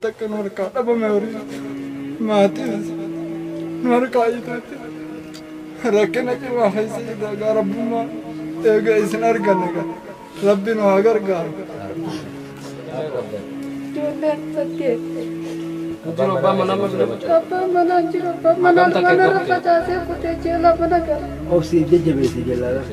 Takka nu harkaa dhabame horii maatiin nu harkaa itaatti rakkina cimaa keessa jirra gaa rabbummaa eega isin arganne gaa rabbi nu haa gargaaru. Ijoolleen saddeet. Jiru abbaa manaa maal nama jira? Abbaan manaa hin jiru. Abbaan manaa mana irra facaasee kutee jeelaa mana gala. Obsiif jajjabeessi jallaa.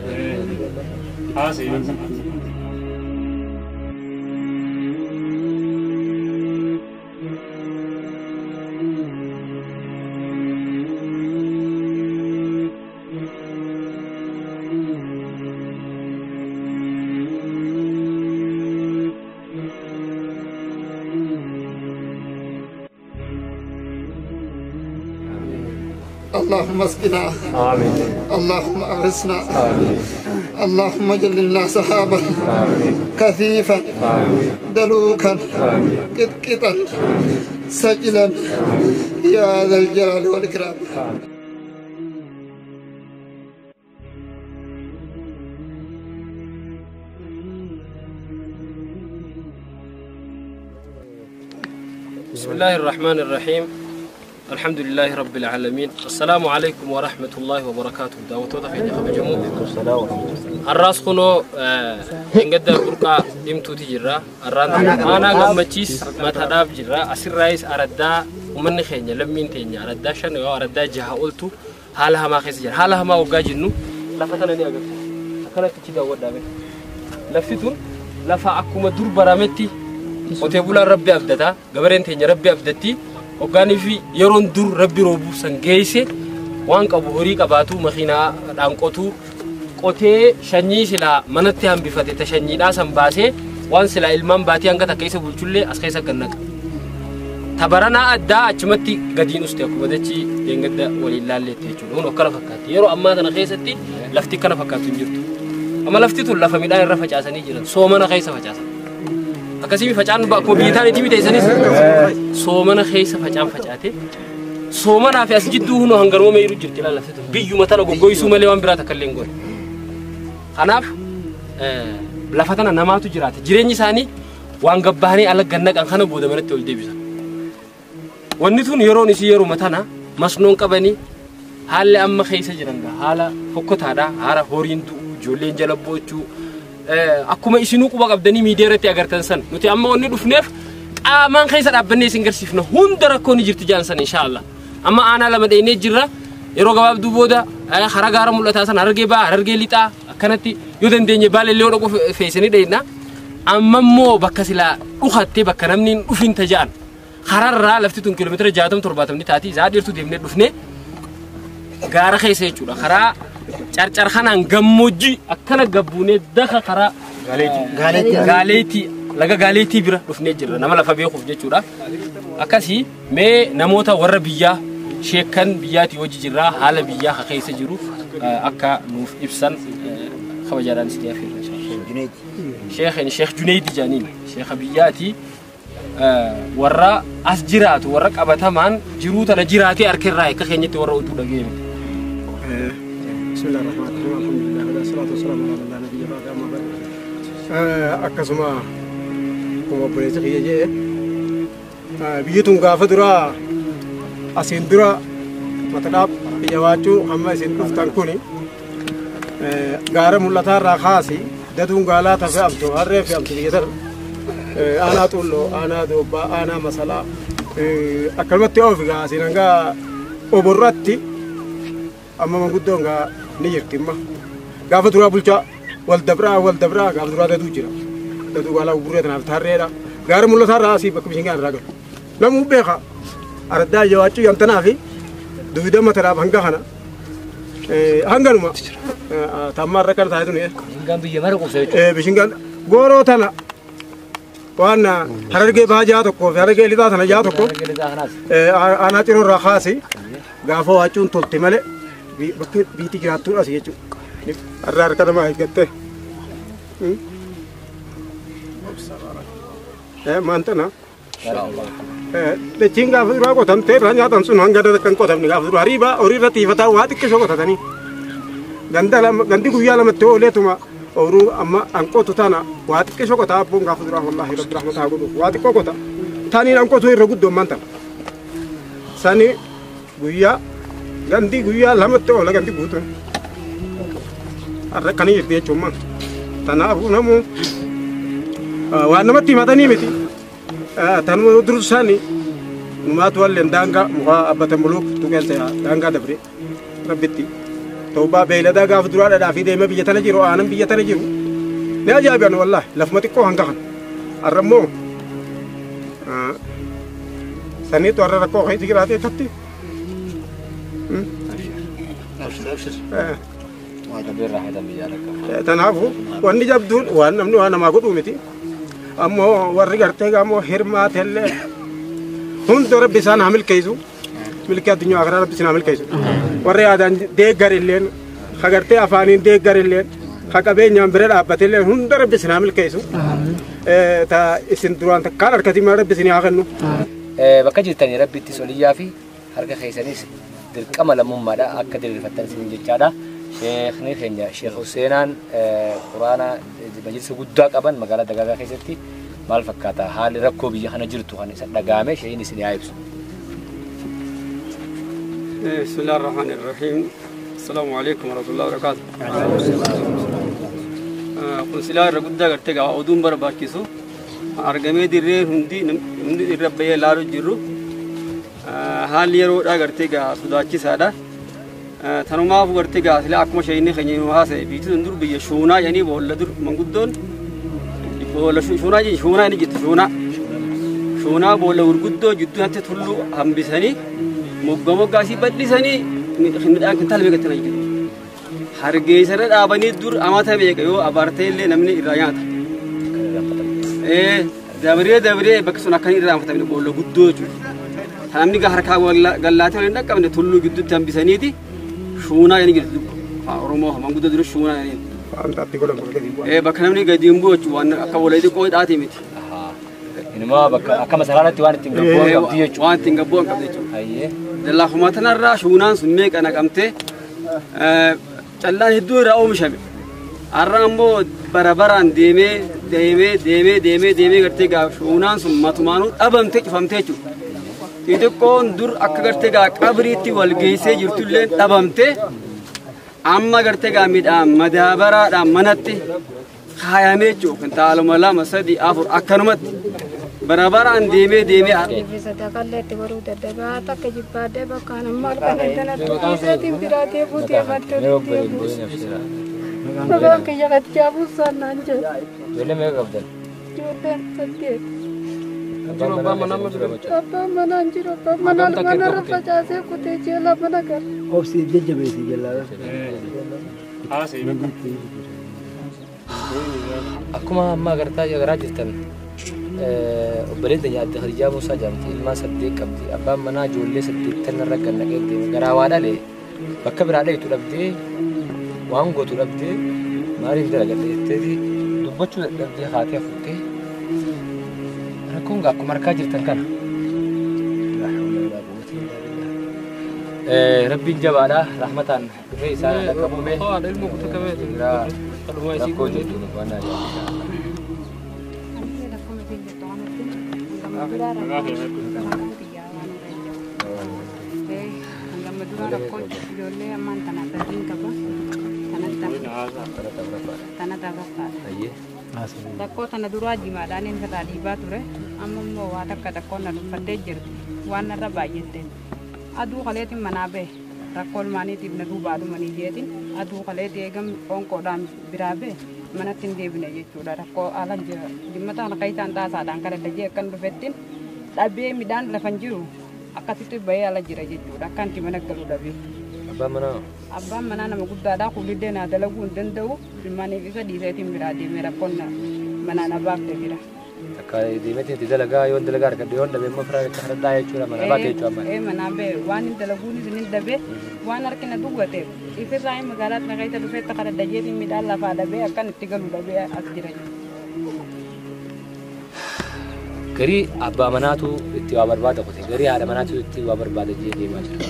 اللهم اسقنا. آمين. اللهم أغثنا. آمين. اللهم اجعل لنا سحابا. آمين. كثيفا. آمين. دلوكا. آمين. قطقطا سجلا يا ذا الجلال والإكرام. بسم الله الرحمن الرحيم. الحمد لله رب العالمين. السلام عليكم ورحمة الله وبركاته. دعوتنا في خبجمو. الراس خنو إنقدر برقة دمتو تجرا. الران أنا قمتشيس ما تداب جرا. أسير رئيس أردا ومن خينيا لمين تينيا أردا شنو أردا جها قلتو حالها ما خيس جرا. حالها ما وجاجنو. لفتنا نيا قبل. أكلت كذا ودامي. لفتون لفا أكوم دور برامتي. Qotee bulaan rabbi abdataa gabareen teenya rabbi abdatti hoggaanii fi yeroon dur rabbi roobuu san geesse waan qabu horii qabaatu makiinaadhaan qotuu qotee sanyii silaa manatti hambifate ta sanyiidhaa san baasee waan silaa ilmaan baatii hanga takka isa bulchullee as keessa gad naqa. Tabaranaa addaa achumatti gadiin uste akkuma dachii deengadda waliin laalleetti jechuudha. Kun akkana fakkaatti. Yeroo ammaa kana keessatti lafti akkana fakkaattu hin jirtu. Amma lafti tun lafa midhaan irra facaasanii jiran soomana keessa facaasan. Akkasii facaan akkuma biyyi taane itti isanis soomana keessa facaan facaate soomanaa fi as jidduu hunoo hangaruma meeru jirti ilaala lafti tun biyyuma tana goggoysuu malee waan biraa takka illee hin goone. Kanaaf lafa tana namaatu jiraata jireenyi isaanii waan gabbahanii ala gannaqan kana booda manatti ol deebisan. Wanni tun yeroon isii yeruma tana masnoon qabanii haalli amma keessa jiran gaa haala fokkotaadha haala horiin du'u ijoolleen jala boochuu akkuma isinuu quba qabdanii miidiyaa irratti agartan san nuti amma wanni dhufneef qaamaan keessa dhaabbannee isin garsiifna hunda rakkoon jirti jaan san inshaallah amma aanaa lama dheenee jirra yeroo gabaabduu booda hara gaara mul'ataa san harargee ba'aa harargee lixaa akkanatti yoo dandeenye baalellee yoo dhaqu feesanii dheenna amma immoo bakka silaa dhukattee bakka namni hin dhufin tajaan hararraa lafti tun kiiloomeetira 60 70 taati isaa dheertuu deemnee dhufnee gaara keessa jechuudha karaa carcar kanaan gammoojjii akkana gabbuunee daka karaa gaaleetii laga gaaleetii bira dhufnee jirra nama lafa beekuuf jechuudha. Akkasii mee namoota warra biyyaa sheekan biyyaatii hojii jirraa haala biyyaa keessa jiru akka nuuf ibsan kabajaadhaan isin afeerra. Sheekhin Sheekh Juneydi jaaniin sheekha biyyaatii warra as jiraatu warra qabatamaan jiruu tana jiraatee harka akka keenyatti warra oduu dhagee miti. بسم الله الرحمن الرحيم الحمد لله والصلاة والسلام على من لا نبي بعد أما بعد akkasuma akkuma obboleessi kiyya jee biyyi tun gaafa dura asiin dura matadhaaf ija waachuu hamma isin dhuftan kuni gaara mul'ataa irraa kaasi daduun gaalaa ta fe'amtu harree fe'amtu biyya tana aanaa xulloo aanaa doobbaa aanaa masalaa akkanumatti oofi gaa asiin hanga oborratti amma manguddoon gaa ni jirti amma gaafa duraa bulchaa wal dabraa gaafa duraa daduu jira daduu gaalaa gurguree tanaaf tarreedha gaara mul'ataa irraa asii bakka bishingaan irraa galu namuu beeka araddaa jawaachuu yamtanaa fi duwida mataraaf hanga kana hanganuma tammaa irra kana taa'e tuni Bishingaan biyya mara qubsa jechuudha. Bishingaan gooroo tana waan harargee bahaa jaha tokkoo fi harargee lixaa tana jaha tokko aanaa ciroo irraa kaasi gaafa waacuun tolte malee bakka biitti jiraattuun asii jechuudha. Har'a harka namaa eeggattee. Maantana. Dachiin gaafa duraa qotamtee irraa nyaatan sun hanga kan qotamne gaafa duraa hariibaa horii irra tiifataa waa xiqqeessoo qotatanii. Gandi guyyaa lamatti ooleetuma ooyiruu amma an qotu tana waa xiqqeessoo qotaa abboon gaafa duraa wallaahi rabbi rahmataa godhu waa xiqqoo qota. Taniin an qotuu irra guddoo ammaan tana. Sani guyyaa gandi guyyaa lamatti oola gandi guutuun. Har'a akkana jirti jechuun tanaafuu namu waan namatti himatanii miti. Tanuma dursaani numaatu walleen daangaa muka abbatan buluuk tuqeensa daangaa dabre rabbitti. Tawbaa beeyladaa gaafa duraa dhadhaa fi deema biyya tana jiru aanan biyya tana jiru. Ni ajaa'iban wallaahi lafuma xiqqoo hanga kana. Har'a immoo saniitu har'a rakkoo keessa jiraatee tatti. Tanaafuu wanni jabduun waan namni waan namaa godhuu miti. Ammoo warri gartee ammoo hirmaatellee hundi rabbi isaan haa milkeessu. Milkii addunyaa akhiraa rabbi isaan haa milkeessu. Warri yaadaan deeggarilleen ha gartee afaaniin deeggarilleen ha qabeenyaan bira dhaabbatillee hunda rabbi isaan haa milkeessu. Ta isin duraan takkaan harkatii maa rabbi isin haa kennu. Bakka jirtanii rabbitti soliyyaa fi harka keessanis dirqama lammummaadha akka diriirfattan isin jechaadha. Sheekhni keenya Sheekh Huseenaan quraana majlisa guddaa qaban magaalaa Dagaagaa keessatti maal fakkaata haalli rakkoo biyya kana jirtu kan isa dhagaame sheehin isin haa ibsu. بسم الله الرحمن الرحيم السلام عليكم ورحمة الله وبركاته. kun silaa irra guddaa gartee gaa oduun barbaachisu argamee dirree hundi hundi irra bahee ilaaluu jirru haalli yeroodhaa gartee gaa sodaachisaadha. Tanumaaf gartee gaa silaa akkuma sheeyinni keenya nu haasa'e biyyi sun dur biyya shuunaa jedhanii boolla dur manguddoon boolla shuunaa jedhi shuunaa inni jirti shuunaa shuunaa boolla gurguddoo jidduu natti tulluu hambisanii moggaa moggaasii bal'isanii midhaan kintaala meeqatti na jiru. Hargeessarra dhaabanii dur amata meeqa yoo abaartee illee namni irraa nyaata. Dabree dabree bakki sun akka hin irraanfatamne boolla guddoo jechuudha. Namni harkaa gallaatee waliin dhaqqabne tulluu gidduutti hambisaniiti shuunaa jedhanii jirti Oromoo manguddoo dura shuunaa jedhanii. Bakka namni gadi hin bu'u jechuudha waan akka boolla xiqqoo hidhaati miti. Inuma bakka akka masalaatti waan ittiin gabbu'an qabdi jechuudha. Waan ittiin gabbu'an qabdi jechuudha. Laafuma tanarraa shuunaan sun meeqa naqamtee callaan hedduu irraa oomishame. Har'a ammoo bara baraan deemee deemee deemee deemee deemee gartee gaa shuunaan sun matumaanuu dhabamtee cufamtee jechuudha. Xixiqqoon dur akka gartee gaa qabriitti wal geessee jirtullee dhabamtee amma gartee gaa midhaan madaabaraadhaan manatti kaayamee jechuudha. Kuntaaluma 2 3 4 akkanumatti bara baraan deemee deemee. Sadaqallee itti godhuu dadhabaa takka jibbaadhee bakkaan amma halkan intalatti dhiiseetiin biraa deebuu deemattee deebuus. Maqaan kiyya qachaa buusaan naan jedhe. Ijoollee meeqa qabdan? Ijoolleen 8. Abbaan manaa hin jiru. Abbaan manaa manarra facaasee kutee ji'a lama nagara. Obsiif jajjabeessi jallaa. Akkuma amma agartaa agaraa jirtan obboleen teenya adda Khadijaa Muusaa jedhamti ilmaan 8 qabdi. Abbaan manaa ijoollee 8 irra gad naqee deeme garaa waa dhalee bakka biraa dheetu dhabdee waan gootu dhabdee maaliif dalagadhe jetteeti dubbachuu dadhabdee haatee fuutee rakkoon gaa akkuma harkaa jirtan kana. Rabbiin jabaadha rahmataan dhufee isaan dhaqqabume rakkoo jirtu waan ajaa'ibaa. Rakkoo tana duraa jimaadhaan inni irraa dhiibaa ture amma immoo waa takka takkoon na dhuunfattee jirti waan narra baay'atteen aduu kaleetiin manaa bahe rakkoo ilmaaniitiif na duubaa dhumanii jeetiin aduu kaleetii eegam qoonqoodhaan biraa bahe manatti hin deebine jechuudha rakkoo ala jira dhimma tana kayitaan xaasaadhaan kadhadha jee akkan dhufettiin dhabee midhaan lafan jiru akkasitti bahee ala jira jechuudha akka anti mana galu dhabee. Abbaan manaa? Abbaan manaa nama guddaadha kuulillee naa dalaguu hin danda'u ilmaaniif isa dhiiseetiin biraa deemee rakkoon manaa na baaftee jira. Takka deemeetiin itti dalagaa yoon dalagaa argadhe yoon dhabe immoo firaa akka hadhaa jechuudha manaa baate jechuudha amma. Manaa bahe waan hin dalaguunis hin dhabe waan harki na duwwateef ifirraa hin magaalaatti na keessa dhufee takka dadhajeetiin midhaan lafaa dhabee akkan itti galu dhabee as jira jechuudha. Garii abbaa manaatu itti waa barbaada qote garii haadha manaatu itti waa barbaada jee deemaa jira.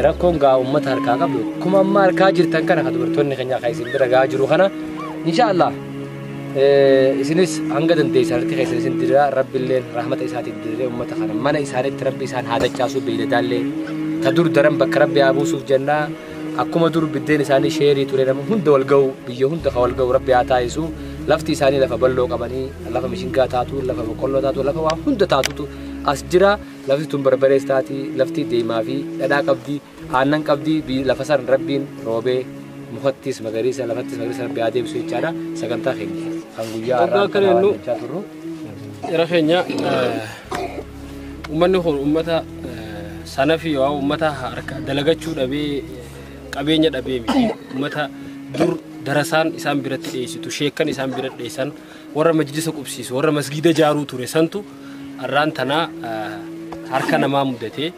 Rakkoon gaa uummata harkaa qabdu akkuma amma harkaa jirtan kana kan dubartoonni keenya kan isin bira gahaa jiru kana inshaallah Isinis hanga dandeessanitti keessa isin diriiraa Rabbiilleen rahmata isaatiin diriiree uummata kana mana isaaniitti Rabbi isaan haa dachaasuu beeyladaallee ta dur daran bakka Rabbi haa buusuuf jennaa akkuma dur biddeen isaanii sheerii ture nama hunda wal ga'u biyya hunda ka wal ga'u Rabbi haa taasisu lafti isaanii lafa bal'oo qabanii lafa mishingaa taatu lafa boqqolloo taatu lafa waa hunda taatutu as jira lafti tun barbarees taati lafti deemaa fi dhadhaa qabdi aannan qabdi lafa san Rabbiin roobee mukattis magariisa lafattis magariisa Rabbi haa deebisu jechaadha sagantaa keenya kan guyyaa har'aa kana jechaa turru. Jara keenya uummanni kun uummata sanafi yoo uummata harka dalagachuu dhabee qabeenya dhabee miti uummata dur darasaan isaan biratti dhiyeessitu sheekkan isaan biratti dhiyeessan warra majlisa qubsiisu warra masgiida jaaruu ture santu har'aan tanaa harka namaa mudatee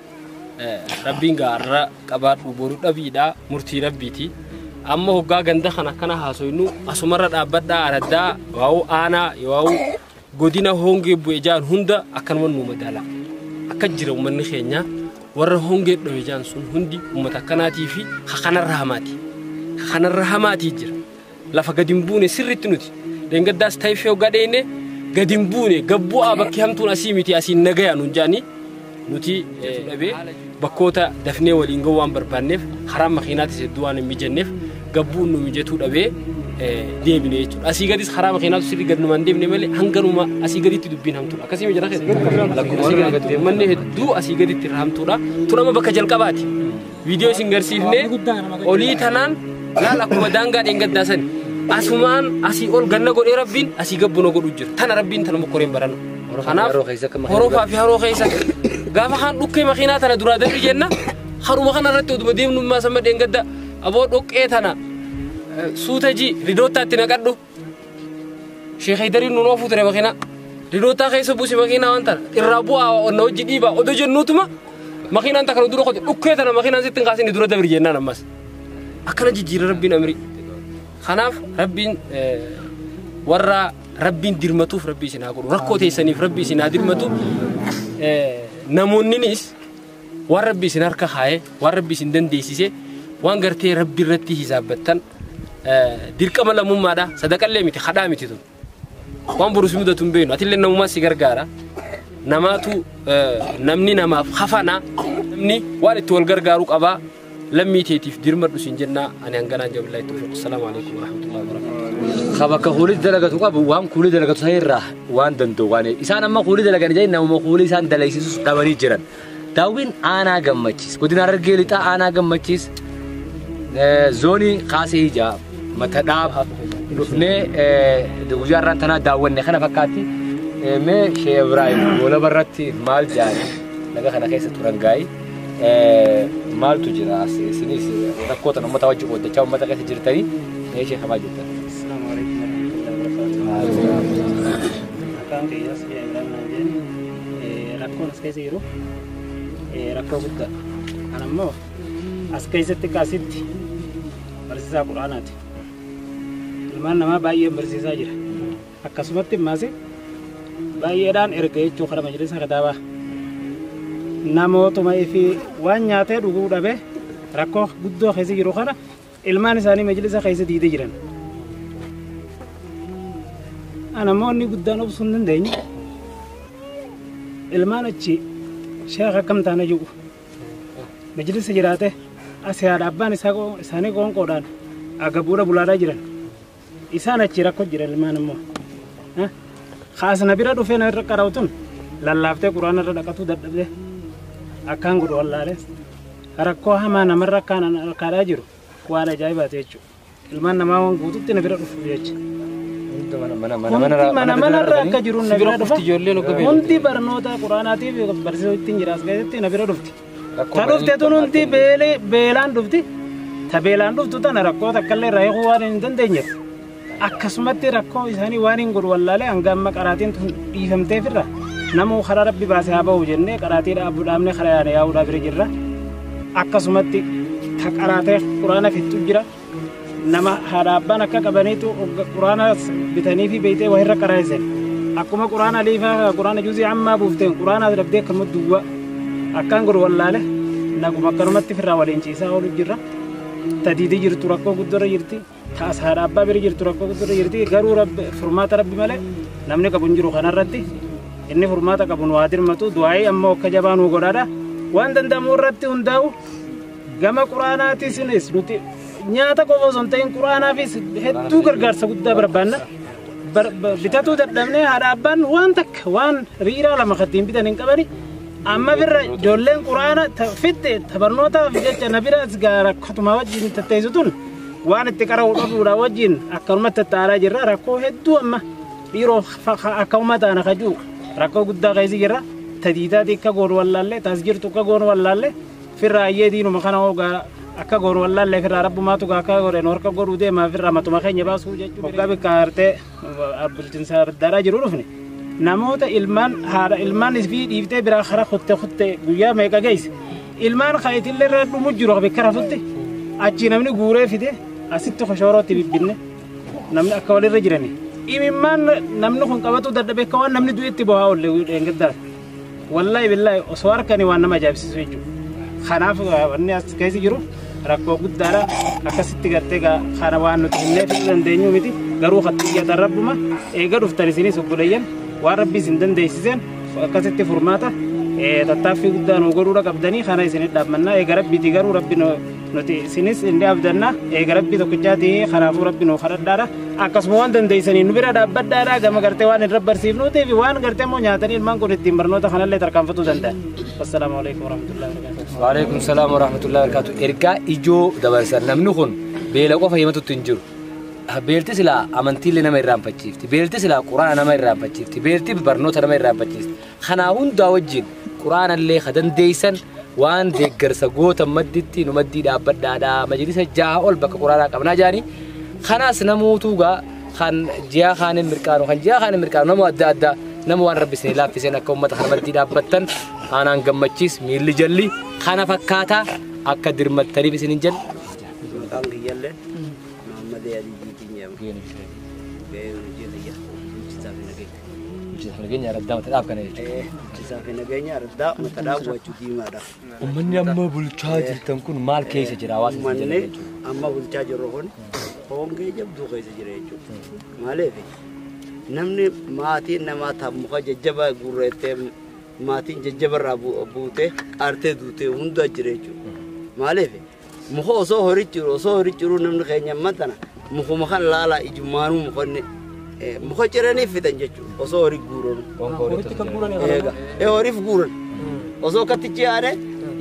Rabbiin gaarra qabaadhu boru dhabiidha murtii Rabbiiti. Amma hoggaa ganda kana akkana haasoynu asumarra dhaabbadhaa araddaa waa'u aanaa waa'u godina hongee bu'e jaan hunda akkanuma nu madaala. Akka jira uummanni keenya warra hongee dhowe jaan sun hundi uummata akkanaatii fi kanarra hamaati. Kanarra hamaatii jira. Lafa gadi hin buune sirriitti nuti. Deengaddaas taayifee hoggaa dheeyne gadi hin buune gabbu'aa bakki hamtuun asii miti asiin nagaya nuun jaanii nuti dhabee bakkoota dafnee waliin ga'uu waan barbaanneef karaa makiinaatis hedduu waan hin mijanneef gabbuun nu mijatuu dhabee deebine jechuudha. Asii gadis karaa makiinaatu sirrii gad numaan deemne malee hanganuma asii gaditti dubbiin hamtuudha. Akkasii mijata keessa. Manni hedduu asii gaditti irra hamtuudha. Tun amma bakka jalqabaati. Viidiyoo isin garsiifne olii tanaan laal akkuma daangaa dheengaddaa sani. Asumaan asii ol ganna godhee Rabbiin asii gabbuna godhu jira. Tana Rabbiin tana mokkoreen barana. Kanaaf horofaa fi haroo keessa gaafa kaan dhukkee makiinaa tana duraa darbi jenna haruma kana irratti oduma deemnummaa sama dheengadda aboo dhoqqee tana suuta ji ridoottaatti naqadhu Sheekh Haydariin nuun oofuu ture makiinaa ridoottaa keessa buusi makiinaa waan tana irraa bu'aa na hojii dhiibaa odoo jennuutuma makiinaan takka dura qote dhukkee tana makiinaan sitti hin kaasin dura dabri jennaan ammas akkana jijjiira Rabbiin amri. Kanaaf Rabbiin warra Rabbiin dirmatuuf Rabbi isin haa godhu rakkoo teessaniif Rabbi isin haa dirmatu namoonninis waan Rabbi isin harka kaa'e waan Rabbi isin dandeessise waan gartee Rabbi irratti hisaabbattan dirqama lammummaadha sadaqallee miti kadhaa miti tun waan borus mudatu hin beeknu atillee namummaa si gargaara namaatu namni namaaf hafana namni waan itti wal gargaaruu qabaa lammii teetiif dirmadhu siin jennaa ani hanganaan jabillahi tawfiiq. Assalaamu alaikum warahmatullahi wabarakatuh. Bakka kuulii dalagatu qabu waan kuulii dalagatu sanirraa waan danda'u waan isaan amma kuulii dalagan jedhan namuma kuulii isaan dalaysiisus dhabanii jiran. Daawwiin aanaa gammachiis godina Harargee lixaa aanaa gammachiis zoonii kaasee ijaa mata dhaab dhufnee guyyaa har'aan tanaa daawwanne kana fakkaatti mee Sheekh Ibraahim goolaba irratti maal jaani laga kana keessa turan gaa'ii maaltu jira isinis rakkoo tan uummata wajjin qooddachaa uummata keessa jirtanii mee Sheekh maal jettan? Assalaamu alaikum warahmatullahi wabarakatuh. Maqaan kiyya Sheekh Ibraahim naan jedhani rakkoon as keessa jiru rakkoo guddaa. Ana immoo as keessatti kaasitti barsiisaa Quraanaati. Ilmaan namaa baay'een barsiisaa jira. Akkasumatti immaas baay'eedhaan erga jechuu karaa majlisa kitaabaa. Namootuma fi waan nyaatee dhuguu dhabe rakkoo guddoo keessa jiru kana ilmaan isaanii majlisa keessa diidee jiran. Namoonni guddaan obsuu hin dandeenye ilmaan achi sheekh akkam taana jiru majlisa jiraate asii haadha abbaan isaanii qoonqoodhaan agabuudha bulaadhaa jiran isaan achi rakkoo jiran ilmaan immoo kaasna bira dhufee na irra qarawtun lallaaftee quraana irra dhaqatuu dadhabdee akkaan godhu wallaale rakkoo hamaa namarra akkaan harkaadhaa jiru waan ajaa'ibaati jechuudha ilmaan namaa waan guututti na bira dhufu jecha. Mana manarra akka jiru na bira dhufa. Hundi barnoota quraanaatiif barsiisuu ittiin jira as keessatti na bira dhufti. Ta dhufte tun hundi beelaan dhufti. Ta beelaan dhuftu tana rakkoo takkallee irraa eeguu waan hin dandeenyeef. Akkasumatti rakkoo isaanii waan hin godhu wallaalee hanga amma qaraatiin tun dhiifamteefirra namuu karaa Rabbi baasee haa bahu jennee qaraatii dhaabuu dhaabnee karaa yaane yaa'uudhaa bira jirra. Akkasumatti ta qaraatee quraana fixu jira. Nama haadha abbaan akka qabaniitu quraana bitanii fi beeytee waa irra qaraa'isan. Akkuma quraana liifaa quraana juuzii ammaa buufteen quraana dhabdee akkanuma duwwaa akkaan godhu wallaale naguma akkanumatti firraa waliin ciisaa oolu jirra. Tadiidii jirtu rakkoo guddoorra jirti. Taas haadha abbaa bira jirtu rakkoo guddaa jirti garuu furmaata rabbi malee namni qabu hin jiru kanarratti inni furmaata qabu nu haa dirmatu du'aayii ammoo akka jabaa nu godhaadha waan danda'amu irratti hundaa'u gama quraanaatiinis nuti nyaata qofa osoo hin ta'in quraanaafis hedduu gargaarsa guddaa barbaanna. Bitatuu dadhabnee haadha abbaan waan takka waan riiraa lama kattiin bitan hin qabani. Amma birra ijoolleen quraana fitte barnootaaf jecha na bira rakkatuma wajjin tatteessu tun waan itti qara'u dhabuudha wajjin akkanumatti tattaaraa jirra rakkoo hedduu amma dhiiroo akkuma taana kajuu rakkoo guddaa keessa jirra tadiitaati akka goonu wallaallee taas jirtu akka goonu wallaallee firraa ayyee diinuma kana hoogaa akka goonu wallaallee firraa rabbumaatu akka godhan harka godhuu deemaa firraa matuma keenya baasuu jechuudha. Waggaa bikka hartee bulchiinsa addaadhaa jiru dhufne namoota ilmaan haadha ilmaan fi dhiiftee biraa karaa kutte kutte guyyaa meeqa geesse ilmaan kayitillee irra dhumu jiru bikka rafutti achi namni guuree fide asitti koshoorootti bibbinne namni akka walirra jirani. Imimmaan namni kun qabatu dadhabee akka waan namni du'etti bohaa oolle dheengaddaa. Wallaahi billaahi osoo harkanii waan nama ajaa'ibsiisu jechuudha. Kanaaf wanni as keessa jiru rakkoo guddaadha akkasitti gartee kana waan nuti himnee fiduu dandeenyu miti garuu xiyyaatan rabbuma eega dhuftan isinis obboleeyyan waan rabbi isin dandeessiseen akkasitti furmaata tattaaffii guddaa nu godhuudha qabdanii kana isinit dhaabbannaa eega rabbiiti garuu rabbi nuti isinis inni abdannaa eega rabbi tokkichaati kanaafuu rabbi nu kadhadhaadha akkasuma waan dandeessanii nu bira dhaabbadhaadha gama gartee waan hin rabbarsiifnuutii fi waan gartee immoo nyaatanii ilmaan kun ittiin barnoota kanallee tarkaanfatuu danda'an. Wassalaamu alaikum warahmatullahi wabarakatuh. Waalaikum salaam warahmatullahi wabarakatuh. Ergaa ijoo dabarsan namni kun beela qofa himatutti hin jiru. Beelti silaa amantiilee nama irraanfachiifti. Beelti silaa quraana nama irraanfachiifti. Beelti barnoota nama irraanfachiifti. Kanaa hundaa wajjin quraanallee ka dandeessan waan deeggarsa goota madditti nu maddii dhaabbadhaadha. Majlisa 6 ol bakka quraanaa qabnaa jaanii. Kanaas namootu gaa kan ji'a kaaniin mirqaanu kan ji'a kaaniin mirqaanu nama adda addaa nama waan rabbi isinii laaffiseen akka uummata kana maddii dhaabbattan aanaan gammachiis miilli jalli kana fakkaataa akka dirmattaniif isinin jal. Maqaan kiyyallee Muhammad Alii Jiitiin jedhama. Gaheen hojii kiyya bulchiinsaa fi nageenya. Bulchiinsaa fi nageenya araddaa mata dhaab kana jechuudha. Bulchiinsaa fi nageenya araddaa mata dhaab wachuu diimaadha. Uummanni amma bulchaa jirtan kun maal keessa jira hawaasa isin jala Uummanni amma bulchaa jirru kun hongee jabduu keessa jira jechuudha. Maaliif namni maatiin namaa ta'a muka jajjabaa guurreettee maatiin jajjabarraa buutee qaartee duutee hundaa jira jechuudha. Maaliif muka osoo horii jiru osoo horii jiru namni keenya amma tana mukuma kan laalaa ijummaanuu mukanne muka ciranii fitan jechuudha osoo horii guuranu. Eega horiif guuran osoo kattichi yaade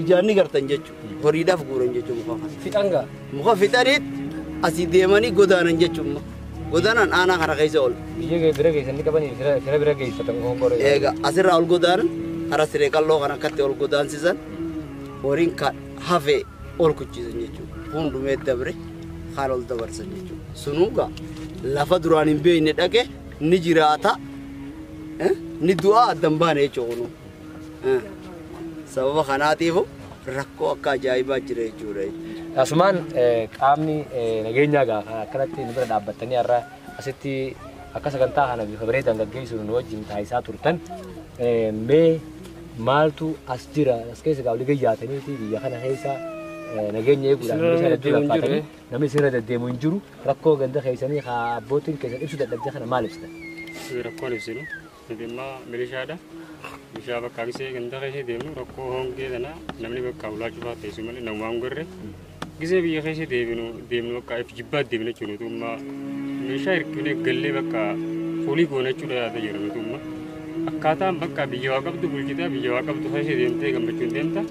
ijaan ni gartan jechuudha horiidhaaf guuran jechuudha muka kana. Fixan gaa? Muka fixaniit asii deemanii godaanan jechuudha. Godaanan aanaa kana keessa ol. Biyya bira geessanii qabanii fira bira geessatan gonkoree. Eega asirraa ol godaanan karaa siree qalloo kana akkatti ol godaansisan horiin kan hafe ol kuchiisan jechuudha. Hundumee dabre kan ol dabarsan jechuudha. Sunuugaa lafa duraan hin beekne dhaqe ni jiraata ni du'aa addan baane jechuudha. Sababa kanaatiif rakkoo akka ajaa'ibaa jira jechuudha. Asumaan qaamni nageenyaa gaa akkanatti nu bira dhaabbattanii har'a asitti akka sagantaa kana bifa bareedaan gaggeessuun nu wajjin taasisaa turtan mee maaltu as jira as keessa gaa olii gayyaataniiti biyya kana keessa nageenya eeguudhaan namni isaan hedduu laffaatanii namni isinirra deddeemu hin jiru rakkoo ganda keessanii haa abbootiin keessan ibsu dadhabdee kana maal ibsitan? Rakkoon ibsinu nuti immoo milishaadha. Milishaa bakka gisee ganda keessa deemnu rakkoo hongee kana namni bakka ulaa cufaa teessu malee namumaan gorre gisee biyya keessa deemnu deemnu bakka if jibbaa deemnu jechuudha nuti immoo meeshaa hirkifnee gallee bakka fuulii goona jechuudha yaada jira nuti immoo akkaataan bakka biyya waa qabdu bulchitaa biyya waa qabdu keessa deemtee gammachuun deemta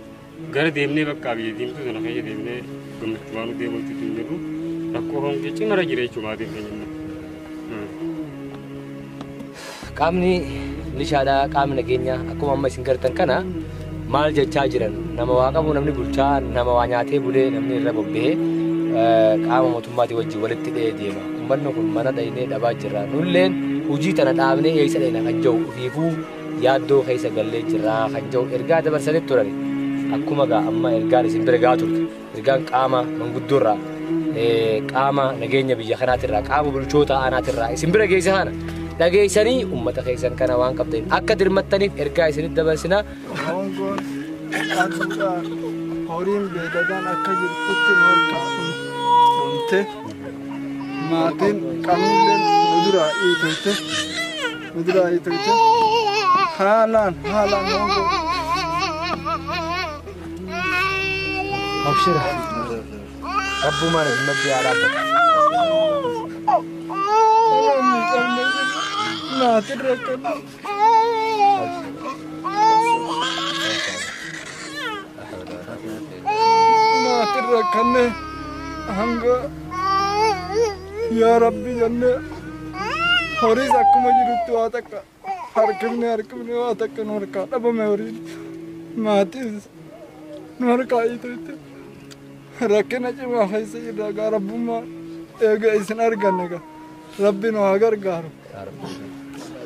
gara deemnee bakka biyya diimtuu sana keessa deemnee gammachuu waan deemu jechuutti hin jirru rakkoo hongee cimara jira jechuudha maatiin keenya. Qaamni milishaadhaa qaamni nageenyaa akkuma amma isin gartan kana maal jechaa jiran nama waa qabu namni bulchaa nama waa nyaatee bulee namni irra bobba'ee qaama mootummaatii wajjin walitti dhiyee deema. Uummanni kun mana dhaynee dhabaa jirra. Nulleen hojii tana dhaabnee eessa dhayna kan jiru ofiifuu yaaddoo keessa gallee jirra kan jiru ergaa dabarsanii turani. Akkuma gaa amma ergaan isin bira gaa turte ergaan qaama manguddoorraa qaama nageenya biyya kanaatirraa qaama bulchoota aanaatirraa isin bira geesse kana dhageessanii uummata keessan kana waan qabdaniif akka dirmattaniif ergaa isinitti dabarsinaa. Hongoon aduudhaan horiin beeyladaan akka jirtutti nu harkaa dhumte Maatiin qabnulleen nu duraa hiitoyte. Nu duraa hiitoyte. Haalaan haalaan hongoo. Abshira. Rabbumaan isin maddii haa dhaabbatu. Maatiin rakkanne. Maatiin rakkanne hanga yaa Rabbi jennee horiis akkuma jirutti waa takka harkifne harkifne waa takka nu harkaa dhabame horiin maatiis nu harkaa hiitoyte. Rakkina cimaa keessa jirra gaa Rabbummaa eega isin arganne gaa Rabbi nu haa gargaaru.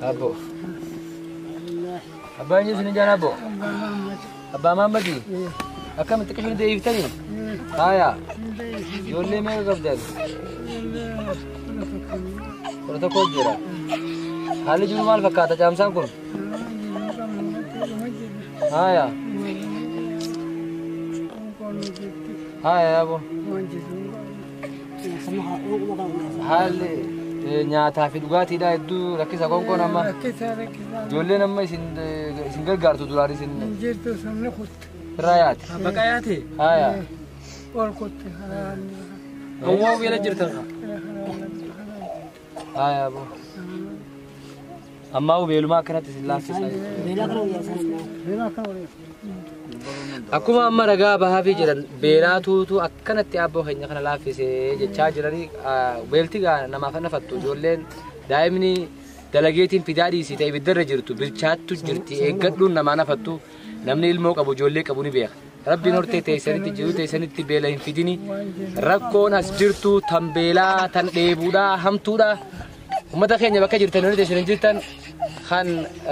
Abbo. Abbaa eenyu isin jaan abbo? Abbaa Mahammadii? Akkamitti qishni deebiftanii? Haaya. Ijoollee meeqa qabdan? 11 jira. Haalli jiru maal fakkaata caamsaan kun? Haaya. Haaya abbo. Haalli nyaataa fi dhugaatiidha hedduu rakkisa konkoon amma. Ijoolleen amma isin gargaartu duraan isin. Irraa yaate. Baqa yaate. Haaya. Ammoo beela jirtan. Haaya abbo. Ammaa beelumaa akkanatti isin laaffisa. Akkuma amma ragaa bahaa fi jedhan beelaatuutu akkanatti abboo keenya kana laaffisee jechaa jiranii beelti namaaf nafattu ijoolleen daa'imni dalageetiin fidaa dhiisii ta'e ibiddarra jirtu bilchaattu jirti eeggadhuun namaa nafattu namni ilmoo qabu ijoollee qabu ni beeka. Rabbiin hortee teessanitti jiru teessanitti beela hin fidini rakkoon as jirtu tan beelaa tan dheebuudhaa hamtuudha. Uummata keenya bakka jirtan horii teessanii jirtan kan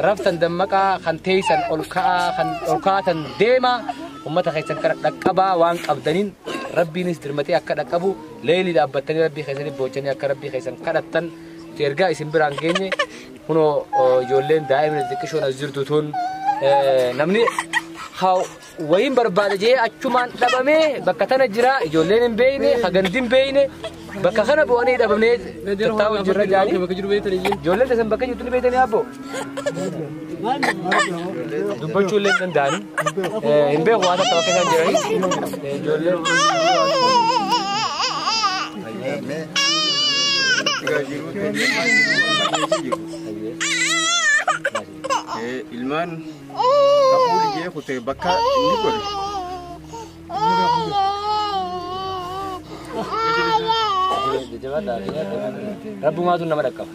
raftan dammaqaa kan teessan ol ka'aa kan ol kaatan deema uummata keessan kana dhaqqabaa waan qabdaniin rabbiinis dirmatee akka dhaqqabu leelii dhaabbattanii rabbii keessanii boochanii akka rabbii keessan kadhattan ergaa isin biraan geenye kunoo ijoolleen daa'imni xixiqqishoon as jirtu tun namni wayiin barbaada jee achumaan dhabamee bakka tana jira ijoolleen hin beeyne hagandi hin beeyne bakka kana bu'anii dhabamnee tattaa'u jirra jaanii ijoolleen teessan bakka jirtu ni beeytanii abbo dubbachuu illee hin danda'anii hin beeku waan akka bakka isaan jiranii ijoolleen. Ilmaan kafuuli jee kutee bakka inni godhe. Rabbumaatu nama dhaqqaba.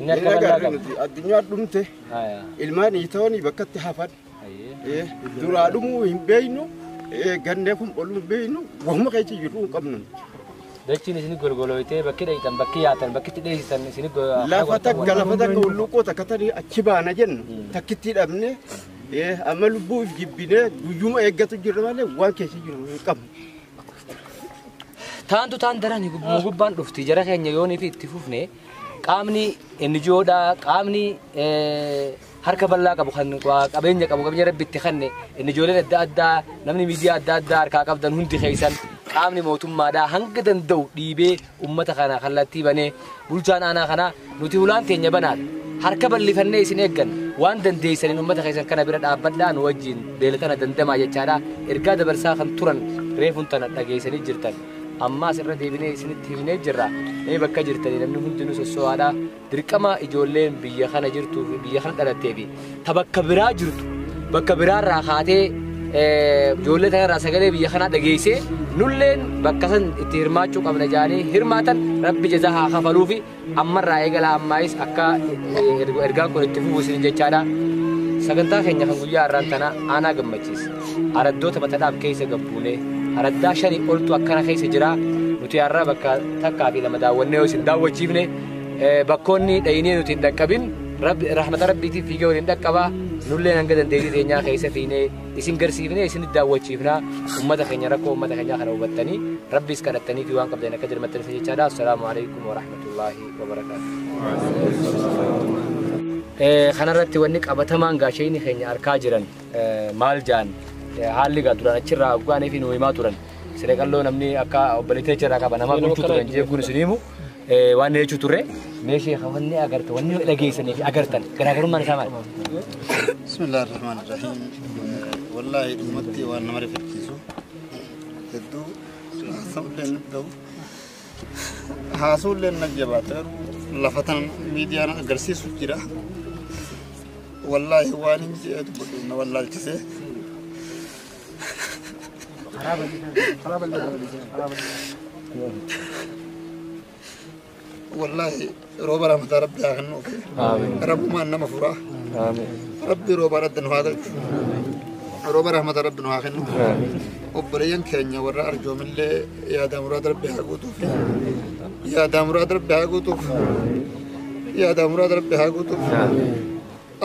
Inni harka bal'aa qaba. Addunyaa dhumte ilmaan hiitooni bakkatti hafan. Duraa dhumuu hin beeynu gannee kun oluu hin beeynu wahuma keessa jirru hin qabnu. Dachiin isin golgolooytee bakki dhayitan bakki yaatan bakki itti dheessisan isin Lafa takka lafa takka hulluuqoo takka tanii achi baana jennu takkitti dhabne amma lubbuu if jibbinee guyyuma eeggatu jirra malee waan keessa jiru hin qabnu. Taantu taan daran gubbaan dhufti jara keenya yoonii fi itti fufne qaamni NGOdha qaamni harka bal'aa qabu kan qabeenya qabu qabeenya rabbi itti kenne NGOleen adda addaa namni miidiyaa adda addaa harkaa qabdan hundi keessan qaamni mootummaadhaa hanga danda'u dhiibee uummata kana kallattii banee bulchaan aanaa kanaa nuti ulaan teenya banaadha. Harka bal'ifannee isin eeggan waan dandeessaniin uummata keessan kana bira dhaabbadhaa nu wajjin beela tana dandamaa jechaadha. Ergaa dabarsaa kan turan reefuun tana dhageessanii jirtan. Ammaas irra deebinee isinitti himnee jirra. Mee bakka jirtanii namni hundinuu sosso'aadha. Dirqama ijoolleen biyya kana jirtuu fi biyya kana dhalattee fi ta bakka biraa jirtu bakka biraarraa kaatee ijoollee tanarraa sagalee biyya kanaa dhageessee nulleen bakka san itti hirmaachuu qabna jedhanii hirmaatan rabbi jazaa haa kafaluu fi ammarraa eegala ammaayis akka ergaan kun itti fufu isin jechaadha. Sagantaa keenya kan guyyaa har'aan tana aanaa gammachiisa. Araddoota matadhaaf keessa gabbuunee araddaa 5 oltu akkana keessa jira. Nuti har'a bakka takkaa fi lama daawwannee yoo isin daawwachiifne bakkoonni dhayinee nuti hin dhaqqabin rahmata rabbiitiif fiigee waliin dhaqqabaa nulleen hanga dandeettii teenyaa keessa fiinee isin garsiifnee isin daawwachiifnaa uummata keenya rakkoo uummata keenyaa kana hubattanii rabbiis kadhattanii fi waan qabdan akka dirmattanii jechaadha. Assalaamu alaikum wa rahmatullaahi wa barakaatuh. Kanarratti wanni qabatamaan gaasheenii keenya harkaa jiran maal jaan haalli gaa duraan achirraa gogaanii fi nu himaa turan. Siree qalloo namni akka obboleettii achirraa qaba nama bulchuu turan jechuun isin himu. Waan jechuu turre mee sheekha wanni agarte wanni dhageessanii fi agartan garaagarummaan isaa maali? Bismillahir Rahmanir Rahim. Wallahi dhumatti waan nama rifachiisu hedduu haasa'ullee na jabaata garuu lafa tan miidiyaan agarsiisu jira. Wallahi waan hin jedhu na wallaalchise. والله روبا رحمة ربي أغنوك رب ما إنما فرا ربي روبا رد نهاك روبا رحمة ربي نهاك وبريان كينيا ورا أرجو من اللي يا دام مراد ربي هاجوتو يا دام مراد ربي هاجوتو يا دام مراد ربي هاجوتو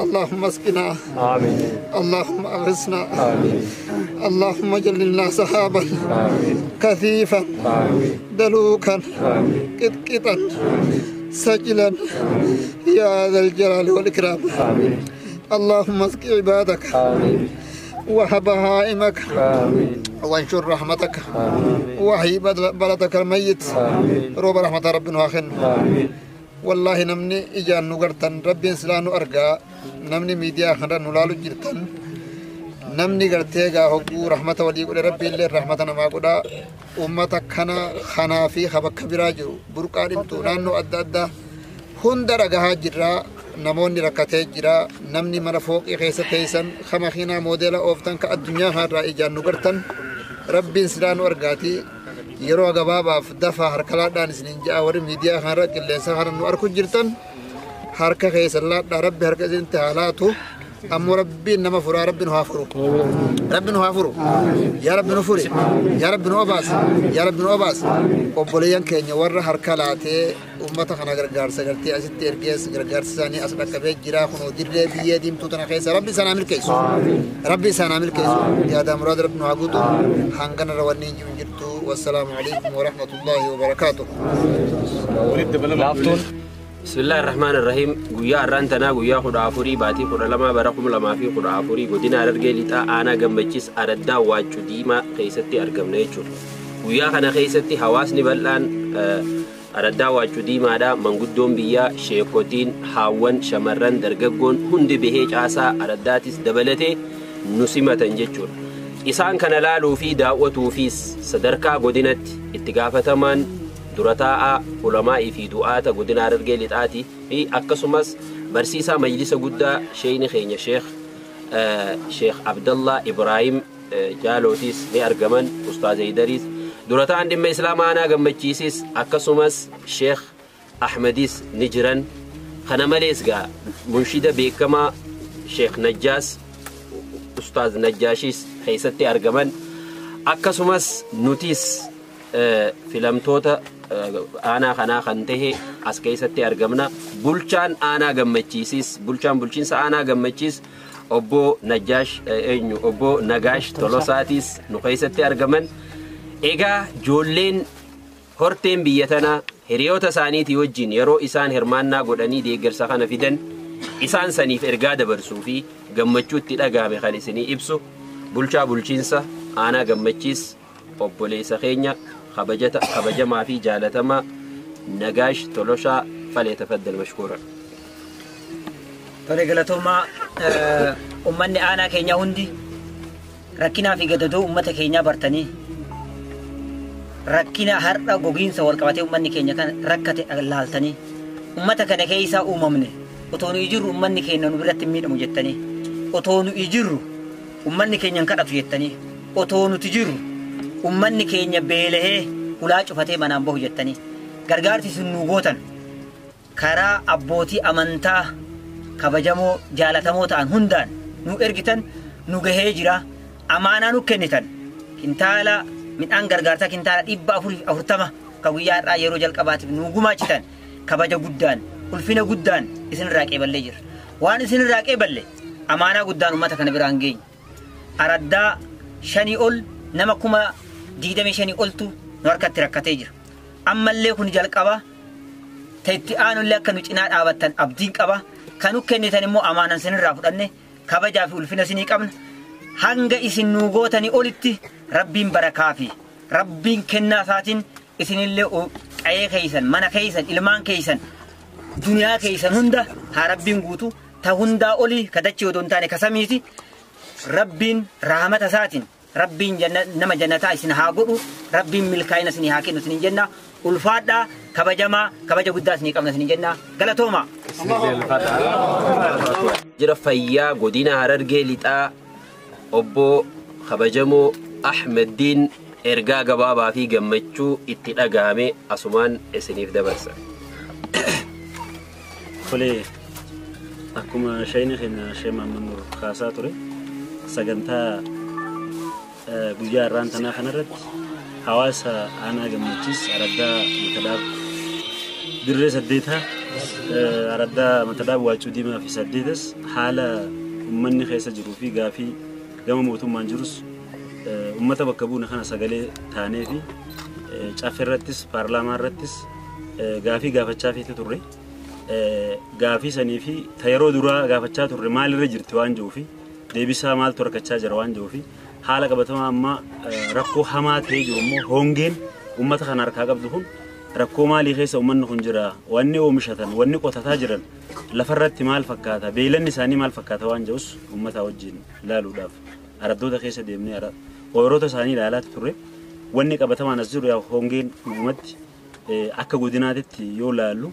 اللهم اسقنا آمين اللهم أغثنا آمين اللهم جللنا سحابا آمين كثيفا آمين دلوكا آمين قطقطا سجلا يا ذا الجلال والإكرام آمين اللهم اسق عبادك آمين وحبهائمك آمين وانشر رحمتك آمين وحي بلدك الميت آمين روب رحمة ربنا آخر آمين والله نمني إجان نقرتن ربي سلانو أرجع نمني ميديا خنرا نلالو جرتن نمني قرتيجا هو رحمة ولي قل ربي اللي رحمة ما قدا أمتك خنا خنا في خبك كبيراجو بركارم تو نانو أدى أدى هندر أجها جرا نموني ركته جرا نمني مرفوق إخيسة تيسن خمخينا موديل أوفتن كالدنيا خنرا إجان نقرتن ربي سلانو أرجعتي yeroo gabaabaaf dafa harka laadhaan isiniin ja'a warri miidiyaa kanarra qilleensa kana nu arku jirtan harka keessan laadhaa rabbi harka isinitti haa laatu ammoo rabbiin nama furaa rabbi nu haa furu rabbi nu haa furu yaa rabbi nu furi yaa rabbi nu obaas yaa rabbi nu obaas obboleeyyan keenya warra harka laatee ummata kana gargaarsa gartee asitti ergees gargaarsi isaanii as dhaqqabee jira kunoo dirree biyyee diimtuu tana keessa rabbi isaanaa milkeessu rabbi isaanaa milkeessu yaadaa muraada rabbi nu haa guutu hanganarra wanni hin jirtu. والسلام عليكم ورحمة الله وبركاته. بسم الله الرحمن الرحيم. قويا أرانتنا قويا خد عفوري باتي خد لما برقم لما في خد عفوري قدنا أرجع لتا أنا جنبتشيس أردا واجو ديما خيستي أرجم نيتشور. قويا خنا خيستي حواسني بلان أردا واجو ديما دا من قدوم بيا شيكوتين حاون شمرن درجون هند بهج عسى أرداتس دبلته نسمة جتشور. Isaan kana laaluu fi daawwatuufis sadarkaa godinatti itti gaafataman dura taa'aa ulamaa'ii fi du'aata godina Harargee Lixaatii fi akkasumas barsiisaa majlisa guddaa sheeyni keenya Sheekh Abdallah Ibrahim Jaalootis ni argaman Ustaaz Eydariis dura taa'aan dhimma Islaamaa aanaa gammachiisis akkasumas Sheekh Ahmadis ni jiran. Kana malees gaa munshida beekamaa Sheekh Najjaas Ustaaz Najjaashis keessatti argaman akkasumas nutis filamtoota aanaa kanaa kan tahe as keessatti argamna. Bulchaan aanaa gammachiisis bulchaan bulchiinsa aanaa gammachiis obbo Najjaash eenyu obbo Nagaash Tolosaatis nu keessatti argaman. Egaa ijoolleen horteen biyya tanaa hiriyoota isaaniitii wajjin yeroo isaan hirmaannaa godhanii deeggarsa kana fidan isaan saniif ergaa dabarsuu fi gammachuutti dhagahame kan isinii ibsu bulchaa bulchiinsa aanaa gammachiis obboleessa keenya kabajamaa fi jaalatamaa Nagaash Toloshaa falyatafaddal mashkuuran. Tole galatoomaa uummanni aanaa keenyaa hundi rakkinaa fi gadadoo uummata keenyaa bartanii rakkina har'a gogiinsa wal qabatee uummanni keenya kan rakkate laaltanii uummata kana keessaa uumamne otoo nu ijirru uummanni keenya nu biratti hin miidhamu jettanii otoo nu ijirru uummanni keenya hin kadhatu jettanii otoo nuti jirru uummanni keenya beelahee hulaa cufatee manaan bahu jettanii gargaarsi sun nu gootan karaa abbootii amantaa kabajamoo jaalatamoo ta'an hundaan nu ergitan nu gahee jira amaanaa nu kennitan kintaala midhaan gargaarsaa kintaala 440 ka guyyaa har'aa yeroo jalqabaatiif nu gumaachitan kabaja guddaan ulfina guddaan isinirraa qeeballee jira. Waan isinirraa qeeballe amaanaa guddaan uummata kana biraan geenye. Araddaa 5 ol nama 25,000 oltu nu harkatti rakkatee jira. Ammallee kun jalqaba itti aanullee akka nu cinaa dhaabattan abdiin qaba. Kan nu kennitan immoo amaanaan isinirraa fudhanne kabajaa fi ulfina isinii qabna. Hanga isin nu gootanii olitti rabbiin barakaa fi rabbiin kennaa isaatiin isinillee Qayee keessan, mana keessan, ilmaan keessan, duniyaa keessan hunda haa Rabbiin guutu. Ta hundaa olii ka dachee odoo hin taane ka samiiti. Rabbiin rahmata isaatiin Rabbiin nama jannataa isin haa godhu. Rabbiin milkaa'ina isin haa kennu isin jenna. Ulfaadhaa kabajamaa kabaja guddaa isin qabna isin jenna. Galatooma. Jira fayyaa godina Harargee Lixaa obbo kabajamoo Ahmeddiin ergaa gabaabaa fi gammachuu itti dhagahame asumaan isiniif dabarsa. Tolee, akkuma shayni keenya Shee Mahammad Nuur kaasaa ture, sagantaa guyyaa har'aan tanaa kanarratti hawaasa aanaa Gammachiis araddaa Matadaab dirree saddeetaa araddaa Matadaab Waacuu Diimaa fi saddeetas haala uummanni keessa jiruu fi gaafii gama mootummaan jirus uummata bakka buune kana sagalee taanee fi caffee irrattis paarlaamaa irrattis gaafii gaafachaa fi turre. Gaafii sanii fi ta yeroo duraa gaafachaa turre maalirra jirti waan jiruuf deebisaa maaltu harkachaa jira waan jiruuf haala qabatamaa amma rakkoo hamaa ta'ee jiru immoo hongeen uummata kana harkaa qabdu kun rakkoo maalii keessa uummanni kun jira, wanni oomishatan, wanni qotataa jiran lafarratti maal fakkaata, beeylanni isaanii maal fakkaata waan jedhus uummata wajjin ilaaluudhaaf araddoota keessa deemnee ooyiroota isaanii ilaalaa turre. Wanni qabatamaan as jiru hongeen dhugumatti akka godinaatitti yoo ilaallu